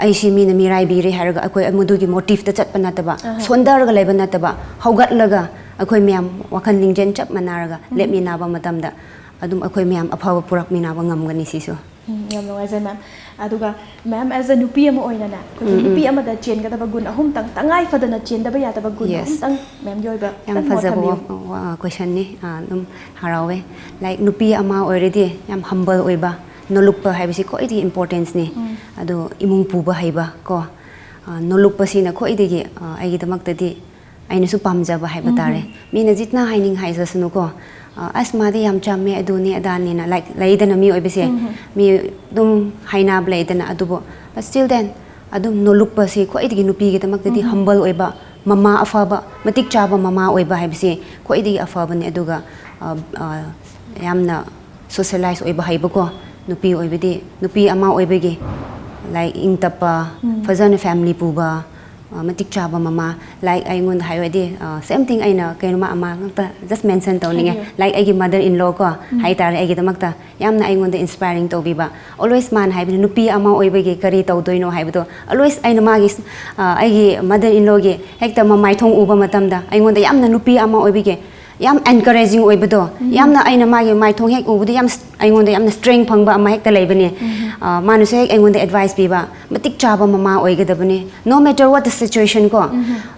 ꯑꯩꯁꯤ ꯃꯤꯅ ꯃꯤꯔꯥꯏꯕꯤꯔꯦ ꯍꯥꯏꯔꯒ ꯑꯩꯈꯣꯏ ꯃꯗꯨꯒꯤ ꯃꯣꯇꯤꯚꯇ ꯆꯠꯄ ꯅꯠꯇꯕ, ꯑꯍꯥ꯫ ꯁꯣꯟꯊꯔꯒ ꯂꯩꯕ ꯅꯠꯇꯕ, ꯍꯧꯒꯠꯂꯒ ꯑꯩꯈꯣꯏ ꯃꯌꯥꯝ ꯋꯥꯈꯜ ꯂꯤꯡꯖꯦꯜ ꯆꯞ ꯃꯥꯟꯅꯔꯒ ꯎꯝ꯫ ꯂꯦꯞꯃꯤꯟꯅꯕ ꯃꯇꯝꯗ ꯑꯗꯨꯝ ꯑꯩꯈꯣꯏ ꯃꯌꯥꯝ ꯑꯐꯕ ꯄꯨꯔꯛꯃꯤꯟꯅꯕ ꯉꯝꯒꯅꯤ ꯁꯤꯁꯨ꯫ ꯎꯝ, ꯌꯥꯝ ꯅꯨꯡꯉꯥꯏꯖꯩ ꯃꯦꯝ꯫ ꯑꯗꯨꯒ ꯃꯦꯝ, as a ꯅꯨꯄꯤ ꯑꯃ ꯑꯣꯏꯅꯅꯦ, ꯑꯩꯈꯣꯏꯒꯤ ꯎꯝ, ꯎꯝ꯫ ꯅꯨꯄꯤ ꯑꯃꯗ ꯆꯦꯟꯒꯗꯕ ꯒꯨꯟ ꯑꯍꯨꯝꯇꯪ, ꯇꯉꯥꯏ ꯐꯗꯅ ꯆꯦꯟꯗꯕ ꯌꯥꯗꯕ ꯒꯨꯟ Yes. ꯑꯍꯨꯝꯇꯪ ꯃꯦꯝꯒꯤ ꯑꯣꯏꯕ ꯌꯥꯝ ꯈꯤꯇꯪ ꯃꯣꯠ ꯐꯖꯕ ꯊꯝꯕꯤꯌꯨ꯫ ꯋꯥ- ꯋꯥ- ꯀꯣꯏꯁꯟꯅꯤ꯫ ꯑꯥ, ꯑꯗꯨꯝ ꯍꯔꯥꯎꯋꯦ꯫ ꯂꯥꯏꯛ ꯅꯨꯄꯤ ꯑꯃ ꯑꯣꯏꯔꯗꯤ ꯌꯥꯝ ꯍꯝꯕꯜ ꯑꯣꯏꯕ, ꯅꯣꯂꯨꯛꯄ ꯍꯥꯏꯕꯁꯤ ꯈ꯭ꯋꯥꯏꯗꯒꯤ ꯏꯝꯄꯣꯔꯇꯦꯟꯁꯅꯤ꯫ ꯎꯝ꯫ ꯑꯗꯣ ꯏꯃꯨꯡ ꯄꯨꯕ ꯍꯩꯕ ꯀꯣ, ꯑ, ꯅꯣꯂꯨꯛꯄꯁꯤꯅ ꯈ꯭ꯋꯥꯏꯗꯒꯤ, ꯑ, ꯑꯩꯒꯤꯗꯃꯛꯇꯗꯤ ꯑꯩꯅꯁꯨ ꯄꯥꯝꯖꯕ ꯍꯥꯏꯕ ꯇꯥꯔꯦ꯫ ꯃꯤꯅ ꯖꯤꯠꯅ ꯍꯥꯏꯅꯤꯡ ꯍꯥꯏꯖꯁꯅꯨꯀꯣ꯫ ꯑ, "ꯑꯁ, ꯃꯥꯗꯤ ꯌꯥꯝ ꯆꯝꯃꯦ, ꯑꯗꯨꯅꯤ ꯑꯗꯥꯅꯤꯅ", like, ꯂꯩꯗꯅ ꯃꯤ ꯑꯣꯏꯕꯁꯦ꯫ ꯃꯤ ꯑꯗꯨꯝ ꯍꯥꯏꯅꯕ ꯂꯩꯗꯅ, ꯑꯗꯨꯕꯨ but still then ꯑꯗꯨꯝ ꯅꯣꯂꯨꯛꯄꯁꯤ ꯈ꯭ꯋꯥꯏꯗꯒꯤ ꯅꯨꯄꯤꯒꯤꯗꯃꯛꯇꯗꯤ humble ꯑꯣꯏꯕ, ꯃꯃꯥ ꯑꯐꯕ, ꯃꯇꯤꯛ ꯆꯥꯕ ꯃꯃꯥ ꯑꯣꯏꯕ ꯍꯥꯏꯕꯁꯤ ꯈ꯭ꯋꯥꯏꯗꯒꯤ ꯑꯐꯕꯅꯤ꯫ ꯑꯗꯨꯒ, ꯑ, ꯑ, ꯌꯥꯝꯅ socialize ꯑꯣꯏꯕ ꯍꯩꯕꯀꯣ, ꯅꯨꯄꯤ ꯑꯣꯏꯕꯗꯤ, ꯅꯨꯄꯤ ꯑꯃ ꯑꯣꯏꯕꯒꯤ, like, ꯏꯪ ꯇꯞꯄ, ꯐꯖꯅ family ꯄꯨꯕ, ꯑ, ꯃꯇꯤꯛ ꯆꯥꯕ ꯃꯃꯥ, like, ꯑꯩꯉꯣꯟꯗ ꯍꯥꯏꯔꯗꯤ, ꯑ, same thing, ꯑꯩꯅ ꯀꯩꯅꯣꯃ ꯑꯃ ꯉꯛꯇ just mention ꯇꯧꯅꯤꯡꯉꯦ꯫ ꯍꯥꯏꯕꯤꯌꯨ꯫ Like, ꯑꯩꯒꯤ mother in law ꯀꯣ, ꯍꯥꯏꯇꯥꯔꯦ, ꯑꯩꯒꯤꯗꯃꯛꯇ ꯌꯥꯝꯅ ꯑꯩꯉꯣꯟꯗ inspiring ꯇꯧꯕꯤꯕ꯫ Always ꯃꯥꯅ ꯍꯥꯏꯕꯅꯤ, "ꯅꯨꯄꯤ ꯑꯃ ꯑꯣꯏꯕꯒꯤ ꯀꯔꯤ ꯇꯧꯗꯣꯏꯅꯣ?" ꯍꯥꯏꯕꯗꯣ always ꯑꯩꯅ ꯃꯥꯒꯤ, ꯑ, ꯑꯩꯒꯤ mother in lawꯒꯤ ꯍꯦꯛꯇ ꯃꯃꯥꯏꯊꯣꯡ ꯎꯕ ꯃꯇꯝꯗ ꯑꯩꯉꯣꯟꯗ ꯌꯥꯝꯅ, ꯅꯨꯄꯤ ꯑꯃ ꯑꯣꯏꯕꯒꯤ ꯌꯥꯝ encouraging ꯑꯣꯏꯕꯗꯣ, ꯌꯥꯝꯅ, ꯑꯩꯅ ꯃꯥꯒꯤ ꯃꯥꯏꯊꯣꯡ ꯍꯦꯛ ꯎꯕꯗ ꯌꯥꯝ ꯁ-, ꯑꯩꯉꯣꯟꯗ ꯌꯥꯝꯅ strength ꯐꯪꯕ ꯑꯃ ꯍꯦꯛꯇ ꯂꯩꯕꯅꯦ꯫ ꯑ, ꯃꯥꯅꯁꯨ ꯍꯦꯛ ꯑꯩꯉꯣꯟꯗ advice ꯄꯤꯕ, "ꯃꯇꯤꯛ ꯆꯥꯕ ꯃꯃꯥ ꯑꯣꯏꯒꯗꯕꯅꯤ, no matter what the situation" ꯀꯣ꯫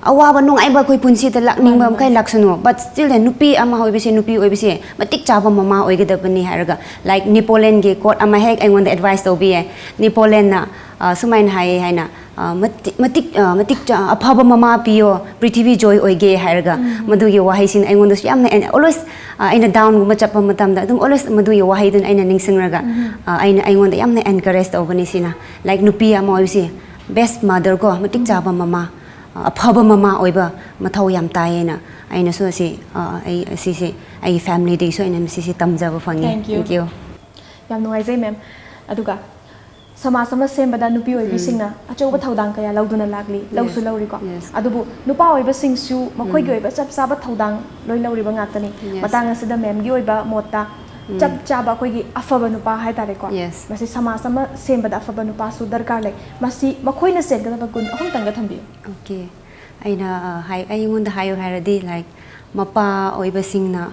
ꯑꯋꯥꯕ ꯅꯨꯡꯉꯥꯏꯕ ꯑꯩꯈꯣꯏ ꯄꯨꯟꯁꯤꯗ ꯂꯥꯛꯅꯤꯡꯕ ꯃꯈꯩ ꯂꯥꯛꯁꯅꯨ, but still then ꯅꯨꯄꯤ ꯑꯃ ꯑꯣꯏꯕꯁꯦ, ꯅꯨꯄꯤ ꯑꯣꯏꯕꯁꯦ ꯃꯇꯤꯛ ꯆꯥꯕ ꯃꯃꯥ ꯑꯣꯏꯒꯗꯕꯅꯤ ꯍꯥꯏꯔꯒ, like, ꯅꯦꯄꯣꯂꯤꯌꯟꯒꯤ quote ꯑꯃ ꯍꯦꯛ ꯑꯩꯉꯣꯟꯗ advice ꯇꯧꯕꯤꯌꯦ꯫ ꯅꯦꯄꯣꯂꯤꯌꯟꯅ, ꯑ, ꯁꯨꯃꯥꯏꯅ ꯍꯥꯏꯌꯦ ꯍꯥꯏꯅ, ꯑ, "ꯃꯇꯤ-, ꯃꯇꯤꯛ, ꯑ, ꯃꯇꯤꯛ ꯆꯥ-, ꯑꯐꯕ ꯃꯃꯥ ꯄꯤꯌꯣ, ꯄ꯭ꯔꯤꯊꯤꯕꯤ ꯖꯣꯏ ꯑꯣꯏꯒꯦ" ꯍꯥꯏꯔꯒ, ꯃꯗꯨꯒꯤ ꯋꯥꯍꯩꯁꯤꯅ ꯑꯩꯉꯣꯟꯗꯁꯨ ꯌꯥꯝꯅ ꯑꯦꯟ-, always, ꯑ, ꯑꯩꯅ downꯒꯨꯝꯕ ꯆꯠꯄ ꯃꯇꯝꯗ ꯑꯗꯨꯝ always ꯃꯗꯨꯒꯤ ꯋꯥꯍꯩꯗꯨꯅ ꯑꯩꯅ ꯅꯤꯡꯁꯤꯡꯔꯒ, ꯑ, ꯑꯩꯅ, ꯑꯩꯉꯣꯟꯗ ꯌꯥꯝꯅ encourage ꯇꯧꯕꯅꯤ ꯁꯤꯅ꯫ Like, ꯅꯨꯄꯤ ꯑꯃ ꯑꯣꯏꯕꯁꯤ best mother ꯀꯣ, ꯃꯇꯤꯛ ꯆꯥꯕ ꯃꯃꯥ, ꯑ, ꯑꯐꯕ ꯃꯃꯥ ꯑꯣꯏꯕ ꯃꯊꯧ ꯌꯥꯝ ꯇꯥꯏꯌꯦꯅ ꯑꯩꯅꯁꯨ ꯑꯁꯤ, ꯑ, ꯑꯩ ꯑꯁꯤꯁꯦ ꯑꯩꯒꯤ familyꯗꯒꯤꯁꯨ ꯑꯩꯅ ꯃꯁꯤꯁꯦ ꯇꯝꯖꯕ ꯐꯪꯉꯦ꯫ Thank you. Thank you. ꯌꯥꯝ ꯅꯨꯡꯉꯥꯏꯖꯩ, ma'am꯫ ꯑꯗꯨꯒ ꯁꯃꯥꯖ ꯑꯃ ꯁꯦꯝꯕꯗ ꯅꯨꯄꯤ ꯑꯣꯏꯕꯤꯁꯤꯡꯅ ꯑꯆꯧꯕ ꯊꯧꯗꯥꯡ ꯀꯌꯥ ꯂꯧꯗꯨꯅ ꯂꯥꯛꯂꯤ, ꯂꯧꯁꯨ ꯂꯧꯔꯤꯀꯣ꯫ Yes. ꯑꯗꯨꯕꯨ ꯅꯨꯄꯥ ꯑꯣꯏꯕꯁꯤꯡꯁꯨ ꯃꯈꯣꯏꯒꯤ ꯑꯣꯏꯕ ꯆꯞ ꯆꯥꯕ ꯊꯧꯗꯥꯡ ꯂꯣꯏ ꯂꯧꯔꯤꯕ ꯉꯥꯛꯇꯅꯤ꯫ Yes. ꯃꯇꯥꯡ ꯑꯁꯤꯗ ma'amꯒꯤ ꯑꯣꯏꯕ ꯃꯣꯠꯇ ꯆꯞ ꯆꯥꯕ ꯑꯩꯈꯣꯏꯒꯤ ꯑꯐꯕ ꯅꯨꯄꯥ ꯍꯥꯏꯇꯥꯔꯦꯀꯣ꯫ Yes. ꯃꯁꯤ ꯁꯃꯥꯖ ꯑꯃ ꯁꯦꯝꯕꯗ ꯑꯐꯕ ꯅꯨꯄꯥꯁꯨ ꯗꯔꯀꯥꯔ ꯂꯩ꯫ ꯃꯁꯤ ꯃꯈꯣꯏꯅ ꯆꯦꯟꯒꯗꯕ ꯒꯨꯟ ꯑꯍꯨꯝꯇꯪꯒ ꯊꯝꯕꯤꯌꯨ꯫ Okay. ꯑꯩꯅ, ꯑ, ꯍꯥꯏ-, ꯑꯩꯉꯣꯟꯗ ꯍꯥꯏꯌꯨ ꯍꯥꯏꯔꯗꯤ, like, ꯃꯄꯥ ꯑꯣꯏꯕꯁꯤꯡꯅ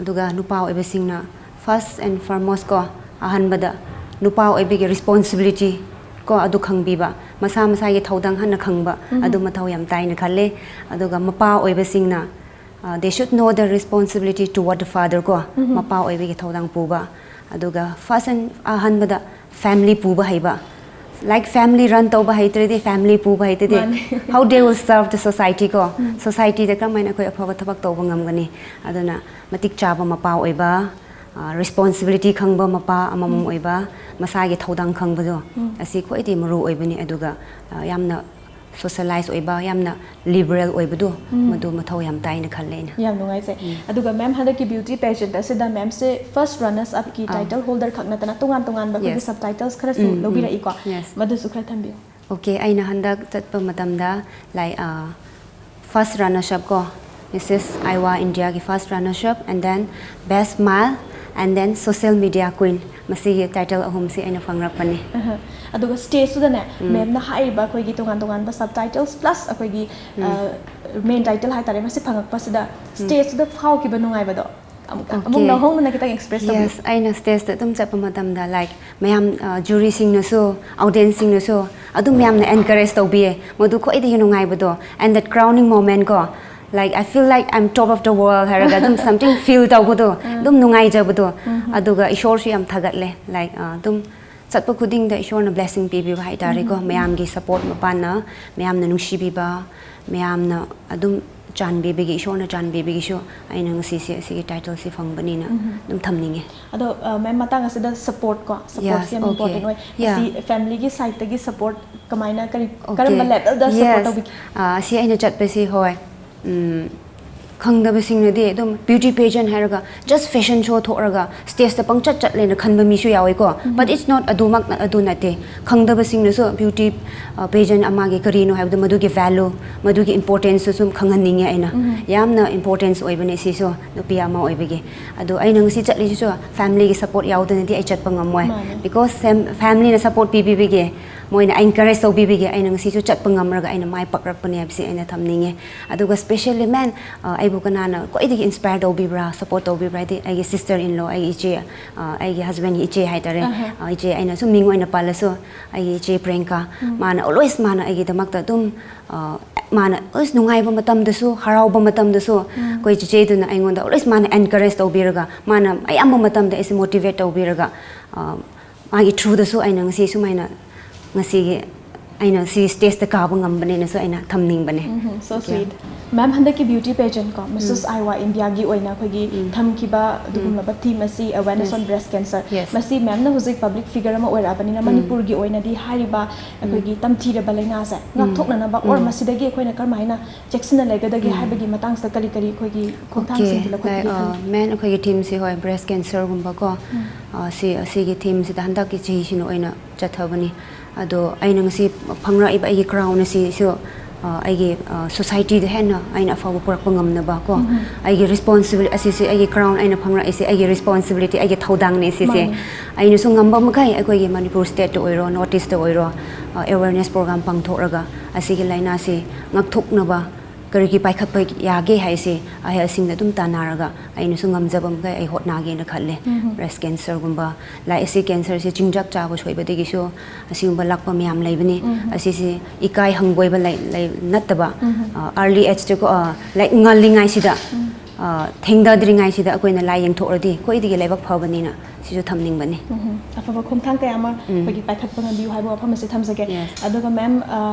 ꯑꯗꯨꯒ ꯅꯨꯄꯥ ꯑꯣꯏꯕꯁꯤꯡꯅ first and foremost ꯀꯣ, ꯑꯍꯥꯟꯕꯗ ꯅꯨꯄꯥ ꯑꯣꯏꯕꯒꯤ responsibility ꯀꯣ, ꯑꯗꯨ ꯈꯪꯕꯤꯕ, ꯃꯁꯥ ꯃꯁꯥꯒꯤ ꯊꯧꯗꯥꯡ ꯍꯥꯟꯅ ꯈꯪꯕ, ꯑꯗꯨ ꯃꯊꯧ ꯌꯥꯝ ꯇꯥꯏꯅ ꯈꯜꯂꯦ꯫ ꯑꯗꯨꯒ ꯃꯄꯥ ꯑꯣꯏꯕꯁꯤꯡꯅ, ꯑ, they should know the responsibility toward the father ꯀꯣ, ꯃꯄꯥ ꯑꯣꯏꯕꯒꯤ ꯊꯧꯗꯥꯡ ꯄꯨꯕ꯫ ꯑꯗꯨꯒ first and ꯑꯍꯥꯟꯕꯗ family ꯄꯨꯕ ꯍꯩꯕ, Like family run ꯇꯧꯕ ꯍꯩꯇ꯭ꯔꯗꯤ, family ꯄꯨꯕ ꯍꯩꯇ꯭ꯔꯗꯤ, ꯃꯥꯅꯦ. How they will serve the society ꯀꯣ? Society ꯗ ꯀꯔꯝꯍꯥꯏꯅ ꯑꯩꯈꯣꯏ ꯑꯐꯕ ꯊꯕꯛ ꯇꯧꯕ ꯉꯝꯒꯅꯤ? ꯑꯗꯨꯅ ꯃꯇꯤꯛ ꯆꯥꯕ ꯃꯄꯥ ꯑꯣꯏꯕ, responsibility ꯈꯪꯕ ꯃꯄꯥ ꯑꯃꯃꯝ ꯑꯣꯏꯕ, ꯃꯁꯥꯒꯤ ꯊꯧꯗꯥꯡ ꯈꯪꯕꯗꯣ, ꯑꯁꯤ ꯈ꯭ꯋꯥꯏꯗꯒꯤ ꯃꯔꯨ ꯑꯣꯏꯕꯅꯤ. ꯑꯗꯨꯒ ꯌꯥꯝꯅ socialize ꯑꯣꯏꯕ, ꯌꯥꯝꯅ liberal ꯑꯣꯏꯕꯗꯣ, ꯃꯗꯨ ꯃꯊꯧ ꯌꯥꯝ ꯇꯥꯏꯅ ꯈꯜꯂꯦ ꯑꯩꯅ. ꯌꯥꯝ ꯅꯨꯡꯉꯥꯏꯖꯩ. ꯑꯗꯨꯒ ma'am, ꯍꯟꯗꯛꯀꯤ beauty pageant ꯑꯁꯤꯗ ma'am ꯁꯦ first runners up ꯀꯤ title holder ꯈꯛ ꯅꯠꯇꯅ ꯇꯣꯉꯥꯟ ꯇꯣꯉꯥꯟꯕ ꯑꯩꯈꯣꯏꯒꯤ Yes. Subtitles ꯈꯔꯁꯨ ꯂꯧꯕꯤꯔꯛꯏꯀꯣ. Yes. ꯃꯗꯨꯁꯨ ꯈꯔ ꯊꯝꯕꯤꯌꯨ. Okay, ꯑꯩꯅ ꯍꯟꯗꯛ ꯆꯠꯄ ꯃꯇꯝꯗ, like, first runnership ꯀꯣ, Missus Iowa India ꯒꯤ first runnership, and then best smile, and then social media queen. ꯃꯁꯤꯒꯤ title ꯑꯍꯨꯝꯁꯤ ꯑꯩꯅ ꯐꯪꯂꯛꯄꯅꯤ. ꯑꯗꯨꯒ stage ꯇꯨꯗꯅꯦ, ma'am ꯅ ꯍꯥꯏꯔꯤꯕ ꯑꯩꯈꯣꯏꯒꯤ ꯇꯣꯉꯥꯟ ꯇꯣꯉꯥꯟꯕ Subtitles plus ꯑꯩꯈꯣꯏꯒꯤ main title ꯍꯥꯏꯇꯥꯔꯦ, ꯃꯁꯤ ꯐꯪꯉꯛꯄꯁꯤꯗ stage ꯇꯨꯗ ꯐꯥꯎꯈꯤꯕ ꯅꯨꯡꯉꯥꯏꯕꯗꯣ ꯑꯃꯨꯛ ꯑꯃꯨꯛ Okay. ꯅꯧꯍꯧꯅꯅ ꯈꯤꯇꯪ express ꯇꯧꯕꯤꯌꯨ. Yes, ꯑꯩꯅ stage ꯇ ꯑꯗꯨꯝ ꯆꯠꯄ ꯃꯇꯝꯗ, like, ꯃꯌꯥꯝ, jury ꯁꯤꯡꯅꯁꯨ, audience ꯁꯤꯡꯅꯁꯨ ꯑꯗꯨꯝ ꯌꯥꯝꯅ encourage ꯇꯧꯕꯤꯌꯦ. ꯃꯗꯨ ꯈ꯭ꯋꯥꯏꯗꯒꯤ ꯅꯨꯡꯉꯥꯏꯕꯗꯣ. And that crowning moment ꯀꯣ, like, I feel like I'm top of the world ꯍꯥꯏꯔꯒ ꯑꯗꯨꯝ something feel ꯇꯧꯕꯗꯣ, ꯑꯗꯨꯝ ꯅꯨꯡꯉꯥꯏꯖꯕꯗꯣ. ꯑꯗꯨꯒ ꯏꯁꯣꯔꯁꯨ ꯌꯥꯝ ꯊꯥꯒꯠꯂꯦ. Like, ꯑꯗꯨꯝ ꯆꯠꯄ ꯈꯨꯗꯤꯡꯗ ꯏꯁꯣꯔꯅ blessing ꯄꯤꯕꯤꯕ ꯍꯥꯏꯇꯥꯔꯦꯀꯣ. ꯃꯌꯥꯝꯒꯤ support ꯃꯄꯥꯟꯅ, ꯃꯌꯥꯝꯅ ꯅꯨꯡꯁꯤꯕꯤꯕ, ꯃꯌꯥꯝꯅ ꯑꯗꯨꯝ ꯆꯥꯟꯕꯤꯕꯒꯤ, ꯏꯁꯣꯔꯅ ꯆꯥꯟꯕꯤꯕꯒꯤꯁꯨ ꯑꯩꯅ ꯉꯁꯤꯁꯦ ꯑꯁꯤꯒꯤ title ꯁꯤ ꯐꯪꯕꯅꯤꯅ ꯑꯗꯨꯝ ꯊꯝꯅꯤꯡꯉꯦ. ꯑꯗꯣ ma'am, ꯃꯇꯥꯡ ꯑꯁꯤꯗ support ꯀꯣ, support ꯁꯤ ꯌꯥꯝ Okay. important ꯑꯣꯏ. Yeah. ꯃꯁꯤ family ꯒꯤ side ꯇꯒꯤ support ꯀꯃꯥꯏꯅ, ꯀꯔꯤ, Okay. ꯀꯔꯝꯕ level ꯗ support Yes. ꯇꯧꯕꯤꯒꯦ? ꯑꯁꯤ ꯑꯩꯅ ꯆꯠꯄꯁꯤ, ꯍꯣꯏ, ꯈꯪꯗꯕꯁꯤꯡꯅꯗꯤ ꯑꯗꯨꯝ beauty pageant ꯍꯥꯏꯔꯒ just fashion show ꯊꯣꯛꯂꯒ stage ꯇ ꯄꯪꯆꯠ ꯆꯠꯂꯦꯅ ꯈꯟꯕ ꯃꯤꯁꯨ ꯌꯥꯎꯋꯦꯀꯣ. But it's not, ꯑꯗꯨꯃꯛꯅ ꯑꯗꯨ ꯅꯠꯇꯦ. ꯈꯪꯗꯕꯁꯤꯡꯅꯁꯨ beauty pageant ꯑꯃꯒꯤ ꯀꯔꯤꯅꯣ ꯍꯥꯏꯕꯗꯣ, ꯃꯗꯨꯒꯤ value, ꯃꯗꯨꯒꯤ importance ꯁꯨ ꯁꯨꯝ ꯈꯪꯍꯟꯅꯤꯡꯉꯦ ꯑꯩꯅ. ꯌꯥꯝꯅ importance ꯑꯣꯏꯕꯅꯦ ꯁꯤꯁꯨ, ꯅꯨꯄꯤ ꯑꯃ ꯑꯣꯏꯕꯒꯤ. ꯑꯗꯣ ꯑꯩꯅ ꯉꯁꯤ ꯆꯠꯂꯤꯁꯤꯁꯨ family ꯒꯤ support ꯌꯥꯎꯗꯅꯗꯤ ꯑꯩ ꯆꯠꯄ ꯉꯝꯃꯣꯏ. ꯃꯥꯅꯦ. Because family ꯅ support ꯄꯤꯕꯤꯕꯒꯤ, ꯃꯣꯏꯅ encourage ꯇꯧꯕꯤꯕꯒꯤ ꯑꯩꯅ ꯉꯁꯤꯁꯨ ꯆꯠꯄ ꯉꯝꯔꯒ ꯑꯩꯅ ꯃꯥꯏ ꯄꯥꯛꯂꯛꯄꯅꯦ ꯍꯥꯏꯕꯁꯤ ꯑꯩꯅ ꯊꯝꯅꯤꯡꯉꯦ꯫ ꯑꯗꯨꯒ specially ma'am, ꯑꯩꯕꯨ ꯀꯅꯥꯅ ꯈ꯭ꯋꯥꯏꯗꯒꯤ inspire ꯇꯧꯕꯤꯕ꯭ꯔꯥ, support ꯇꯧꯕꯤꯕ꯭ꯔꯥ ꯍꯥꯏꯗꯤ, ꯑꯩꯒꯤ sister in law, ꯑꯩꯒꯤ ꯏꯆꯦ, ꯑꯩꯒꯤ husband ꯒꯤ ꯏꯆꯦ ꯍꯥꯏꯇꯥꯔꯦ. ꯏꯆꯦ, ꯑꯩꯅ ꯁꯨꯝ ꯃꯤꯡ ꯑꯣꯏꯅ ꯄꯜꯂꯁꯨ, ꯑꯩꯒꯤ ꯏꯆꯦ ꯄ꯭ꯔꯤꯌꯥꯡꯀꯥ, ꯃꯥꯅ always, ꯃꯥꯅ ꯑꯩꯒꯤꯗꯃꯛꯇ ꯑꯗꯨꯝ, ꯃꯥꯅ always ꯅꯨꯡꯉꯥꯏꯕ ꯃꯇꯝꯗꯁꯨ, ꯍꯔꯥꯎꯕ ꯃꯇꯝꯗꯁꯨ, ꯑꯩꯈꯣꯏ ꯆꯤꯆꯦꯗꯨꯅ ꯑꯩꯉꯣꯟꯗ always ꯃꯥꯅ encourage ꯇꯧꯕꯤꯔꯒ, ꯃꯥꯅ ꯑꯌꯥꯝꯕ ꯃꯇꯝꯗ ꯑꯩꯁꯦ motivate ꯇꯧꯕꯤꯔꯒ, ꯃꯥꯒꯤ through ꯗꯁꯨ ꯑꯩꯅ ꯉꯁꯤ ꯁꯨꯃꯥꯏꯅ ꯉꯁꯤꯒꯤ ꯑꯩꯅ ꯁꯤ ꯁ꯭ꯇꯦꯖꯇ ꯀꯥꯕ ꯉꯝꯕꯅꯦꯅꯁꯨ ꯑꯩꯅ ꯊꯝꯅꯤꯡꯕꯅꯦ꯫ So sweet. ꯃꯦꯝ, ꯍꯟꯗꯛꯀꯤ ꯕ꯭ꯌꯨꯇꯤ ꯄꯦꯖꯦꯟꯠ ꯀꯣ, ꯃꯤꯁꯦꯁ ꯑꯥꯏꯋꯥ ꯏꯟꯗꯤꯌꯥꯒꯤ ꯑꯣꯏꯅ ꯑꯩꯈꯣꯏꯒꯤ ꯊꯝꯈꯤꯕ ꯑꯗꯨꯒꯨꯝꯂꯕ ꯊꯤꯝ ꯑꯁꯤ, Awareness on Breast Cancer, Yes. ꯃꯁꯤ ꯃꯦꯝꯅ ꯍꯧꯖꯤꯛ ꯄꯕ꯭ꯂꯤꯛ ꯐꯤꯒꯔ ꯑꯃ ꯑꯣꯏꯔꯛꯑꯕꯅꯤꯅ ꯃꯅꯤꯄꯨꯔꯒꯤ ꯑꯣꯏꯅꯗꯤ ꯍꯥꯏꯔꯤꯕ ꯑꯩꯈꯣꯏꯒꯤ ꯇꯝꯊꯤꯔꯕ ꯂꯥꯏꯅꯥꯁꯦ ꯉꯥꯛꯊꯣꯛꯅꯅꯕ ꯑꯣꯔ ꯃꯁꯤꯗꯒꯤ ꯑꯩꯈꯣꯏꯅ ꯀꯔꯝꯍꯥꯏꯅ ꯆꯦꯛꯁꯤꯟꯅ ꯂꯩꯒꯗꯒꯦ ꯍꯥꯏꯕꯒꯤ ꯃꯇꯥꯡꯁꯤꯗ ꯀꯔꯤ ꯀꯔꯤ ꯑꯩꯈꯣꯏꯒꯤ ꯈꯣꯡꯊꯥꯡꯁꯤꯡ ꯂꯧꯈꯠꯄꯒꯦ ꯈꯜꯂꯤ? ꯃꯦꯝ, ꯑꯩꯈꯣꯏꯒꯤ ꯊꯤꯝꯁꯤ ꯍꯣꯏ ꯕ꯭ꯔꯦꯁ ꯀꯦꯟꯁꯔꯒꯨꯝꯕꯀꯣ, ꯁꯤ ꯑꯁꯤꯒꯤ ꯊꯤꯝꯁꯤꯗ ꯍꯟꯗꯛꯀꯤ ꯆꯍꯤꯁꯤꯅ ꯑꯣꯏꯅ ꯆꯠꯊꯕꯅꯤ꯫ ꯑꯗꯣ ꯑꯩꯅ ꯉꯁꯤ ꯐꯪꯂꯛꯏꯕ ꯑꯩꯒꯤ ꯀ꯭ꯔꯥꯎꯟ ꯑꯁꯤꯁꯨ ꯑꯩꯒꯤ ꯁꯣꯁꯥꯏꯇꯤꯗ ꯍꯦꯟꯅ ꯑꯩꯅ ꯑꯐꯕ ꯄꯨꯔꯛꯄ ꯉꯝꯅꯕ ꯀꯣ, ꯑꯩꯒꯤ ꯔꯦꯁꯄꯣꯟꯁꯤꯕꯤꯂꯤ ꯑꯁꯤꯁꯦ, ꯑꯩꯒꯤ ꯀ꯭ꯔꯥꯎꯟ ꯑꯩꯅ ꯐꯪꯂꯛꯏꯁꯦ ꯑꯩꯒꯤ ꯔꯦꯁꯄꯣꯟꯁꯤꯕꯤꯂꯤꯇꯤ, ꯑꯩꯒꯤ ꯊꯧꯗꯥꯡꯅꯦ ꯁꯤꯁꯦ꯫ ꯑꯩꯅꯁꯨ ꯉꯝꯕ ꯃꯈꯩ ꯑꯩꯈꯣꯏꯒꯤ ꯃꯅꯤꯄꯨꯔ ꯁ꯭ꯇꯦꯠꯇ ꯑꯣꯏꯔꯣ, ꯅꯣꯔꯠ ꯏꯁꯇ ꯑꯣꯏꯔꯣ, ꯑꯦꯋꯦꯔꯅꯦꯁ ꯄ꯭ꯔꯣꯒ꯭ꯔꯥꯝ ꯄꯥꯡꯊꯣꯛꯂꯒ ꯑꯁꯤꯒꯤ ꯂꯥꯏꯅꯥꯁꯤ ꯉꯥꯛꯊꯣꯛꯅꯕ ꯀꯔꯤꯒꯤ ꯄꯥꯏꯈꯠꯄ ꯌꯥꯒꯦ ꯍꯥꯏꯁꯦ ꯑꯍꯜꯁꯤꯡꯗ ꯑꯗꯨꯝ ꯇꯥꯟꯅꯔꯒ ꯑꯩꯅꯁꯨ ꯉꯝꯖꯕ ꯃꯈꯩ ꯑꯩ ꯍꯣꯠꯅꯒꯦꯅ ꯈꯜꯂꯦ꯫ ꯕ꯭ꯔꯦꯁ ꯀꯦꯟꯁꯔꯒꯨꯝꯕ, ꯂꯥꯏꯛ ꯑꯁꯤ ꯀꯦꯟꯁꯔꯁꯦ ꯆꯤꯟꯖꯥꯛ ꯆꯥꯕ ꯁꯣꯏꯕꯗꯒꯤꯁꯨ ꯑꯁꯤꯒꯨꯝꯕ ꯂꯥꯛꯄ ꯃꯌꯥꯝ ꯂꯩꯕꯅꯤ꯫ ꯑꯁꯤꯁꯦ ꯏꯀꯥꯏ ꯍꯪꯒꯣꯏꯕ ꯂꯩ, ꯂꯩ, ꯅꯠꯇꯕ, ꯑꯥꯔꯂꯤ ꯑꯦꯖꯇꯀꯣ, ꯂꯥꯏꯛ ꯉꯜꯂꯤꯉꯩꯁꯤꯗ, ꯊꯦꯡꯊꯗ꯭ꯔꯤꯉꯩꯁꯤꯗ ꯑꯩꯈꯣꯏꯅ ꯂꯥꯏ ꯌꯦꯡꯊꯣꯛꯂꯗꯤ ꯈ꯭ꯋꯥꯏꯗꯒꯤ ꯂꯥꯏꯕꯛ ꯐꯕꯅꯤꯅ ꯁꯤꯁꯨ ꯊꯝꯅꯤꯡꯕꯅꯤ꯫ ꯑꯐꯕ ꯈꯣꯡꯊꯥꯡ ꯀꯌꯥ ꯑꯃ ꯑꯩꯈꯣꯏꯒꯤ ꯄꯥꯏꯈꯠꯄ ꯉꯝꯕꯤꯌꯨ ꯍꯥꯏꯕ ꯋꯥꯐꯝ ꯑꯁꯤ ꯊꯝꯖꯒꯦ꯫ ꯑꯗꯨꯒ ꯃꯦꯝ,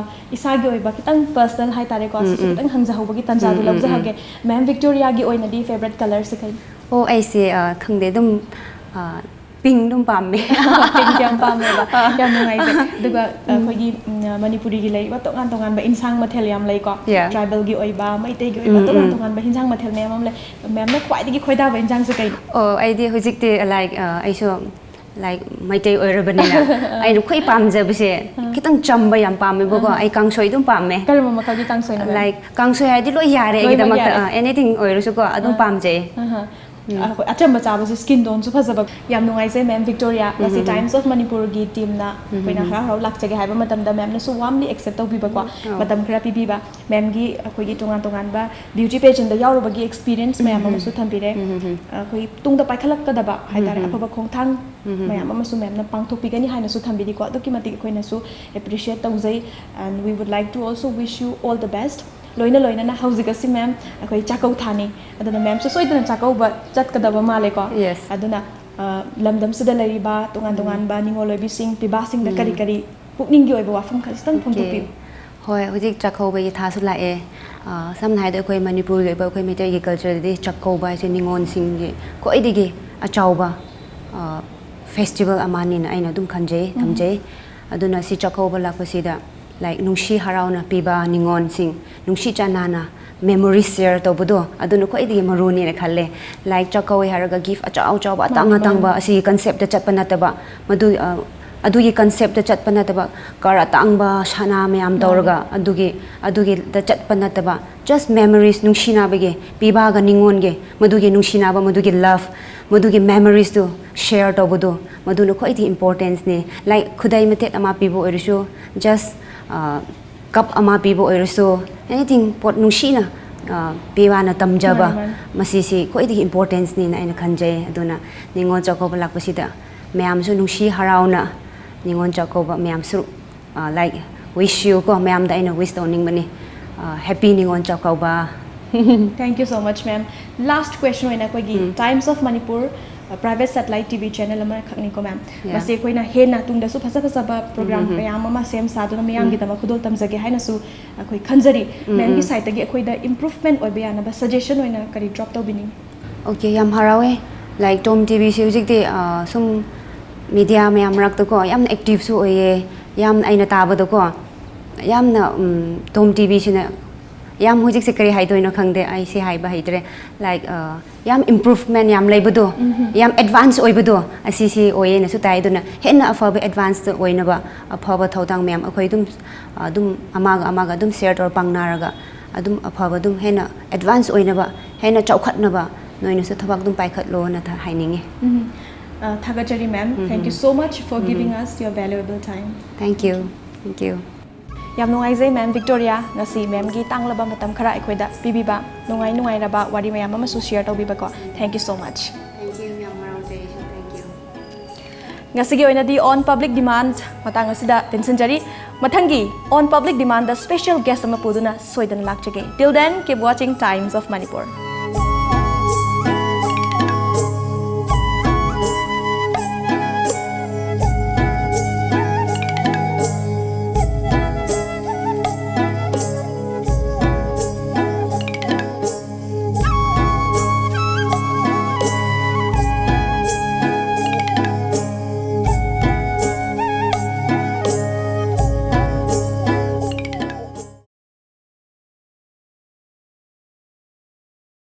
ꯏꯁꯥꯒꯤ ꯑꯣꯏꯕ ꯈꯤꯇꯪ ꯄꯔꯁꯅꯦꯜ ꯍꯥꯏꯇꯥꯔꯦꯀꯣ, ꯁꯤꯁꯨ ꯈꯤꯇꯪ ꯍꯪꯖꯍꯧꯕꯒꯤ ꯇꯥꯟꯖꯥꯗꯨ ꯂꯧꯖꯍꯧꯒꯦ꯫ ꯃꯦꯝ ꯚꯤꯛꯇꯣꯔꯤꯌꯥꯒꯤ ꯑꯣꯏꯅꯗꯤ ꯐꯦꯕꯔꯦꯠ ꯀꯂꯔꯁꯦ ꯀꯩꯅꯣ? ꯑꯣ, ꯑꯩꯁꯦ, ꯑ, ꯈꯪꯗꯦ, ꯑꯗꯨꯝ, ꯑ, ꯄꯤꯡ ꯑꯗꯨꯝ ꯄꯥꯝꯃꯦ꯫ ꯄꯤꯡ ꯌꯥꯝ ꯄꯥꯝꯃꯦꯕ꯫ ꯌꯥꯝ ꯅꯨꯡꯉꯥꯏꯖꯩ꯫ ꯑꯗꯨꯒ, ꯑ, ꯑꯩꯈꯣꯏꯒꯤ, ꯎꯝ, ꯃꯅꯤꯄꯨꯔꯤꯒꯤ ꯂꯩꯔꯤꯕ ꯇꯣꯉꯥꯟ ꯇꯣꯉꯥꯟꯕ ꯏꯟꯁꯥꯡ ꯃꯊꯦꯜ ꯌꯥꯝ ꯂꯩꯀꯣ꯫ Yeah. ꯇ꯭ꯔꯥꯏꯕꯦꯜꯒꯤ ꯑꯣꯏꯕ, ꯃꯩꯇꯩꯒꯤ ꯑꯣꯏꯕ ꯇꯣꯉꯥꯟ ꯇꯣꯉꯥꯟꯕ ꯏꯟꯁꯥꯡ ꯃꯊꯦꯜ ꯃꯌꯥꯝ ꯑꯃ ꯂꯩ꯫ ꯃꯦꯝꯅ ꯈ꯭ꯋꯥꯏꯗꯒꯤ ꯈꯣꯏꯗꯥꯕ ꯏꯟꯁꯥꯡꯁꯦ ꯀꯩꯅꯣ? ꯑꯣ, ꯑꯩꯗꯤ ꯍꯧꯖꯤꯛꯇꯤ, ꯂꯥꯏꯛ, ꯑ, ꯑꯩꯁꯨ, ꯂꯥꯏꯛ, ꯃꯩꯇꯩ ꯑꯣꯏꯔꯕꯅꯤꯅ ꯑꯩꯅ ꯈ꯭ꯋꯥꯏ ꯄꯥꯝꯖꯕꯁꯦ ꯈꯤꯇꯪ ꯆꯝꯕ ꯌꯥꯝ ꯄꯥꯝꯃꯦꯕꯀꯣ꯫ ꯑꯩ ꯀꯥꯡꯁꯣꯏ ꯑꯗꯨꯝ ꯄꯥꯝꯃꯦ꯫ ꯀꯔꯝꯕ ꯃꯈꯜꯒꯤ ꯀꯥꯡꯁꯣꯏꯅꯣ ꯃꯦꯝ? ꯂꯥꯏꯛ, ꯀꯥꯡꯁꯣꯏ ꯍꯥꯏꯗꯤ ꯂꯣꯏ ꯌꯥꯔꯦ ꯂꯣꯏꯅꯃꯛ ꯑꯩꯒꯤꯗꯃꯛꯇ꯫ ꯌꯥꯔꯦ꯫ ꯑ, ꯑꯦꯅꯤꯊꯤꯡ ꯑꯣꯏꯔꯁꯨꯀꯣ ꯑꯗꯨꯝ ꯄꯥꯝꯖꯩ꯫ ꯑꯍ꯫ ꯑꯩꯈꯣꯏ ꯑꯆꯝꯕ ꯆꯥꯕꯁꯦ ꯁ꯭ꯀꯤꯟ ꯇꯣꯟꯁꯨ ꯐꯖꯕ꯫ ꯌꯥꯝ ꯅꯨꯡꯉꯥꯏꯖꯩ ꯃꯦꯝ ꯚꯤꯛꯇꯣꯔꯤꯌꯥ꯫ ꯉꯁꯤ ꯇꯥꯏꯝꯁ ꯑꯣꯐ ꯃꯅꯤꯄꯨꯔꯒꯤ ꯇꯤꯝꯅ ꯑꯩꯈꯣꯏꯅ ꯍꯔꯥꯎ ꯍꯔꯥꯎ ꯂꯥꯛꯆꯒꯦ ꯍꯥꯏꯕ ꯃꯇꯝꯗ ꯃꯦꯝꯅꯁꯨ ꯋꯥꯔꯝꯂꯤ ꯑꯦꯛꯁꯦꯞ ꯇꯧꯕꯤꯕꯀꯣ, ꯃꯇꯝ ꯈꯔ ꯄꯤꯕꯤꯕ꯫ ꯃꯦꯝꯒꯤ ꯑꯩꯈꯣꯏꯒꯤ ꯇꯣꯉꯥꯟ ꯇꯣꯉꯥꯟꯕ ꯕ꯭ꯌꯨꯇꯤ ꯄꯦꯖꯦꯟꯗ ꯌꯥꯎꯔꯨꯕꯒꯤ ꯑꯦꯛꯁꯄꯤꯔꯤꯌꯦꯟꯁ ꯃꯌꯥꯝ ꯑꯃꯁꯨ ꯊꯝꯕꯤꯔꯦ꯫ ꯑꯩꯈꯣꯏ ꯇꯨꯡꯗ ꯄꯥꯏꯈꯠꯂꯛꯀꯗꯕ ꯍꯥꯏꯇꯥꯔꯦ, ꯑꯐꯕ ꯈꯣꯡꯊꯥꯡ ꯃꯌꯥꯝ ꯑꯃꯁꯨ ꯃꯦꯝꯅ ꯄꯥꯡꯊꯣꯛꯄꯤꯒꯅꯤ ꯍꯥꯏꯅꯁꯨ ꯊꯝꯕꯤꯔꯤꯀꯣ꯫ ꯑꯗꯨꯛꯀꯤ ꯃꯇꯤꯛ ꯑꯩꯈꯣꯏꯅꯁꯨ ꯑꯦꯄ꯭ꯔꯤꯁꯤꯌꯦꯠ ꯇꯧꯖꯩ꯫ And we would like to also wish you all the best. ꯂꯣꯏꯅ ꯂꯣꯏꯅꯅ ꯍꯧꯖꯤꯛ ꯑꯁꯤ ꯃꯦꯝ ꯑꯩꯈꯣꯏ ꯆꯥꯛꯀꯧ ꯊꯥꯅꯤ, ꯑꯗꯨꯅ ꯃꯦꯝꯁꯨ ꯁꯣꯏꯗꯅ ꯆꯥꯛꯀꯧꯕ ꯆꯠꯀꯗꯕ ꯃꯥꯜꯂꯦꯀꯣ꯫ Yes. ꯑꯗꯨꯅ, ꯑ, ꯂꯝꯗꯝꯁꯤꯗ ꯂꯩꯔꯤꯕ ꯇꯣꯉꯥꯟ ꯇꯣꯉꯥꯟꯕ ꯅꯤꯉꯣꯜ ꯑꯣꯏꯕꯤꯁꯤꯡ, ꯄꯤꯕꯥꯁꯤꯡꯗ ꯀꯔꯤ ꯀꯔꯤ ꯄꯨꯛꯅꯤꯡꯒꯤ ꯑꯣꯏꯕ ꯋꯥꯐꯝ ꯈꯖꯤꯛꯇꯪ ꯐꯣꯡꯗꯣꯛꯄꯤꯌꯨ꯫ ꯍꯣꯏ, ꯍꯧꯖꯤꯛ ꯆꯥꯛꯀꯧꯕꯒꯤ ꯊꯥꯁꯨ ꯂꯥꯛꯑꯦ꯫ ꯑ, ꯁꯝꯅ ꯍꯥꯏꯔꯕꯗ ꯑꯩꯈꯣꯏ ꯃꯅꯤꯄꯨꯔꯒꯤ ꯑꯣꯏꯕ ꯑꯩꯈꯣꯏ ꯃꯩꯇꯩꯒꯤ ꯀꯜꯆꯔꯗꯗꯤ ꯆꯥꯛꯀꯧꯕ ꯍꯥꯏꯁꯦ ꯅꯤꯉꯣꯜꯁꯤꯡꯒꯤ ꯈ꯭ꯋꯥꯏꯗꯒꯤ ꯑꯆꯧꯕ ꯐꯦꯁꯇꯤꯚꯦꯜ ꯑꯃꯅꯤꯅ ꯑꯩꯅ ꯑꯗꯨꯝ ꯈꯟꯖꯩ, ꯊꯝꯖꯩ꯫ ꯑꯗꯨꯅ ꯁꯤ ꯆꯥꯛꯀꯧꯕ ꯂꯥꯛꯄꯁꯤꯗ, ꯂꯥꯏꯛ, ꯅꯨꯡꯁꯤ ꯍꯔꯥꯎꯅ ꯄꯤꯕ ꯅꯤꯉꯣꯜꯁꯤꯡ, ꯅꯨꯡꯁꯤ ꯆꯥꯟꯅꯅ ꯃꯦꯃꯣꯔꯤꯁ ꯁꯤꯌꯔ ꯇꯧꯕꯗꯣ, ꯑꯗꯨꯅ ꯈ꯭ꯋꯥꯏꯗꯒꯤ ꯃꯔꯨꯅꯤꯅ ꯈꯜꯂꯦ꯫ ꯂꯥꯏꯛ, ꯆꯥꯛꯀꯧꯋꯦ ꯍꯥꯏꯔꯒ ꯒꯤꯐ ꯑꯆꯧ ꯑꯆꯧꯕ, ꯑꯇꯥꯡ ꯑꯇꯥꯡꯕ, ꯑꯁꯤꯒꯤ ꯀꯟꯁꯦꯞꯇ ꯆꯠꯄ ꯅꯠꯇꯕ, ꯃꯗꯨ, ꯑ, ꯑꯗꯨꯒꯤ ꯀꯟꯁꯦꯞꯇ ꯆꯠꯄ ꯅꯠꯇꯕ, ꯀꯥꯔ ꯑꯇꯥꯡꯕ, ꯁꯅꯥ ꯃꯌꯥꯝ ꯇꯧꯔꯒ ꯑꯗꯨꯒꯤ, ꯑꯗꯨꯒꯤꯗ ꯆꯠꯄ ꯅꯠꯇꯕ, ꯖꯁ ꯃꯦꯃꯣꯔꯤꯁ, ꯅꯨꯡꯁꯤꯅꯕꯒꯤ, ꯄꯤꯕꯒ ꯅꯤꯉꯣꯟꯒꯤ, ꯃꯗꯨꯒꯤ ꯅꯨꯡꯁꯤꯅꯕ, ꯃꯗꯨꯒꯤ ꯂꯚ, ꯃꯗꯨꯒꯤ ꯃꯦꯃꯣꯔꯤꯁꯇꯨ ꯁꯤꯌꯔ ꯇꯧꯕꯗꯨ, ꯃꯗꯨꯅ ꯈ꯭ꯋꯥꯏꯗꯒꯤ ꯏꯝꯄꯣꯔꯇꯦꯟꯁꯅꯤ꯫ ꯂꯥꯏꯛ, ꯈꯨꯗꯩ ꯃꯇꯦꯛ ꯑꯃ ꯄꯤꯕ ꯑꯣꯏꯔꯁꯨ, ꯖꯁ, ꯑ, ꯀꯞ ꯑꯃ ꯄꯤꯕ ꯑꯣꯏꯔꯁꯨ, ꯑꯦꯅꯤꯊꯤꯡ, ꯄꯣꯠ ꯅꯨꯡꯁꯤꯅ, ꯑ, ꯄꯤꯕꯅ ꯇꯝꯖꯕ, ꯃꯥꯅꯤ, ꯃꯥꯅꯤ꯫ ꯃꯁꯤꯁꯤ ꯈ꯭ꯋꯥꯏꯗꯒꯤ ꯏꯝꯄꯣꯔꯇꯦꯟꯁꯅꯤꯅ ꯑꯩꯅ ꯈꯟꯖꯩ꯫ ꯑꯗꯨꯅ ꯅꯤꯉꯣꯜ ꯆꯥꯛꯀꯧꯕ ꯂꯥꯛꯄꯁꯤꯗ ꯃꯌꯥꯝꯁꯨ ꯅꯨꯡꯁꯤ ꯍꯔꯥꯎꯅ ꯅꯤꯉꯣꯜ ꯆꯥꯛꯀꯧꯕ ꯃꯌꯥꯝꯁꯨ, ꯑ, ꯂꯥꯏꯛ, ꯋꯤꯁ ꯌꯨ ꯀꯣ, ꯃꯌꯥꯝꯗ ꯑꯩꯅ ꯋꯤꯁ ꯇꯧꯅꯤꯡꯕꯅꯤ꯫ ꯑ, happy Ningol Chakkouba. Thank you so much, ma'am. Last question ꯑꯣꯏꯅ ꯑꯩꯈꯣꯏꯒꯤ Times of Manipur, ꯑ, private satellite T V channel ꯑꯃꯈꯛꯅꯤꯀꯣ, ꯃꯦꯝ꯫ Yeah. ꯃꯁꯤ ꯑꯩꯈꯣꯏꯅ ꯍꯦꯟꯅ ꯇꯨꯡꯗꯁꯨ ꯐꯖ ꯐꯖꯕ ꯄ꯭ꯔꯣꯒ꯭ꯔꯥꯝ ꯀꯌꯥ ꯑꯃ ꯁꯦꯝ ꯁꯥꯗꯨꯅ ꯃꯤꯌꯥꯝꯒꯤꯗꯃꯛ ꯈꯨꯗꯣꯜ ꯇꯝꯖꯒꯦ ꯍꯥꯏꯅꯁꯨ ꯑꯩꯈꯣꯏ ꯈꯟꯖꯔꯤ꯫ ꯃꯦꯝꯒꯤ ꯁꯥꯏꯠꯇꯒꯤ ꯑꯩꯈꯣꯏꯗ ꯏꯝꯄ꯭ꯔꯨꯚꯃꯦꯟ ꯑꯣꯏꯕ ꯌꯥꯅꯕ ꯁꯖꯦꯁꯟ ꯑꯣꯏꯅ ꯀꯔꯤ ꯗ꯭ꯔꯣꯞ ꯇꯧꯕꯤꯅꯤꯡꯉꯤ? ꯑꯣꯀꯦ, ꯌꯥꯝ ꯍꯔꯥꯎꯋꯦ꯫ ꯂꯥꯏꯛ, ꯇꯣꯝ ꯇꯤ ꯚꯤꯁꯤ ꯍꯧꯖꯤꯛꯇꯤ, ꯑ, ꯁꯨꯝ ꯃꯤꯗꯤꯌꯥ ꯃꯌꯥꯝ ꯃꯔꯛꯇꯀꯣ ꯌꯥꯝꯅ ꯑꯦꯛꯇꯤꯚꯁꯨ ꯑꯣꯏꯌꯦ, ꯌꯥꯝ, ꯑꯩꯅ ꯇꯥꯕꯗꯀꯣ ꯌꯥꯝꯅ, ꯎꯝ, ꯇꯣꯝ ꯇꯤ ꯚꯤꯁꯤꯅ ꯌꯥꯝ, ꯍꯧꯖꯤꯛꯁꯦ ꯀꯔꯤ ꯍꯥꯏꯗꯣꯏꯅꯣ ꯈꯪꯗꯦ, ꯑꯩꯁꯦ ꯍꯥꯏꯕ ꯍꯩꯇ꯭ꯔꯦ꯫ ꯂꯥꯏꯛ, ꯑ, ꯌꯥꯝ ꯏꯝꯄ꯭ꯔꯨꯚꯃꯦꯟ ꯌꯥꯝ ꯂꯩꯕꯗꯣ, ꯌꯥꯝ ꯑꯦꯗꯚꯥꯟꯁ ꯑꯣꯏꯕꯗꯣ, ꯑꯁꯤꯁꯤ ꯑꯣꯏꯌꯦꯅꯁꯨ ꯇꯥꯏ꯫ ꯑꯗꯨꯅ ꯍꯦꯟꯅ ꯑꯐꯕ ꯑꯦꯗꯚꯥꯟꯁꯇ ꯑꯣꯏꯅꯕ ꯑꯐꯕ ꯊꯧꯗꯥꯡ ꯃꯌꯥꯝ ꯑꯩꯈꯣꯏ ꯑꯗꯨꯝ, ꯑꯗꯨꯝ ꯑꯃꯒ ꯑꯃꯒ ꯑꯗꯨꯝ ꯁꯤꯌꯔ ꯇꯧꯔ ꯄꯥꯡꯅꯔꯒ ꯑꯗꯨꯝ ꯑꯐꯕ, ꯑꯗꯨꯝ ꯍꯦꯟꯅ ꯑꯦꯗꯚꯥꯟꯁ ꯑꯣꯏꯅꯕ, ꯍꯦꯟꯅ ꯆꯥꯎꯈꯠꯅꯕ ꯅꯣꯏꯅꯁꯨ ꯊꯕꯛ ꯑꯗꯨꯝ ꯄꯥꯏꯈꯠꯂꯣꯅ ꯊ-, ꯍꯥꯏꯅꯤꯡꯉꯤ꯫ ꯎꯝ꯫ ꯑ, ꯊꯥꯒꯠꯆꯔꯤ, ꯃꯦꯝ꯫ Thank you so much for giving us your valuable time. Thank you. Thank you. ꯌꯥꯝ ꯅꯨꯡꯉꯥꯏꯖꯩ, ꯃꯦꯝ ꯚꯤꯛꯇꯣꯔꯤꯌꯥ, ꯉꯁꯤ ꯃꯦꯝꯒꯤ ꯇꯥꯡꯂꯕ ꯃꯇꯝ ꯈꯔ ꯑꯩꯈꯣꯏꯗ ꯄꯤꯕꯤꯕ, ꯅꯨꯡꯉꯥꯏ ꯅꯨꯡꯉꯥꯏꯔꯕ ꯋꯥꯔꯤ ꯃꯌꯥꯝ ꯑꯃꯁꯨ ꯁꯤꯌꯔ ꯇꯧꯕꯤꯕꯀꯣ꯫ Thank you so much. Thank you, ꯌꯥꯝ ꯍꯔꯥꯎꯖꯩ ꯑꯩꯁꯨ꯫ Thank you. ꯉꯁꯤꯒꯤ ꯑꯣꯏꯅꯗꯤ On Public Demand ꯃꯇꯥꯡ ꯑꯁꯤꯗ ꯇꯦꯟꯁꯤꯟꯖꯔꯤ꯫ ꯃꯊꯪꯒꯤ On Public Demandꯗ special guest ꯑꯃ ꯄꯨꯗꯨꯅ ꯁꯣꯏꯗꯅ ꯂꯥꯛꯆꯒꯦ꯫ Till then, keep watching Times of Manipur.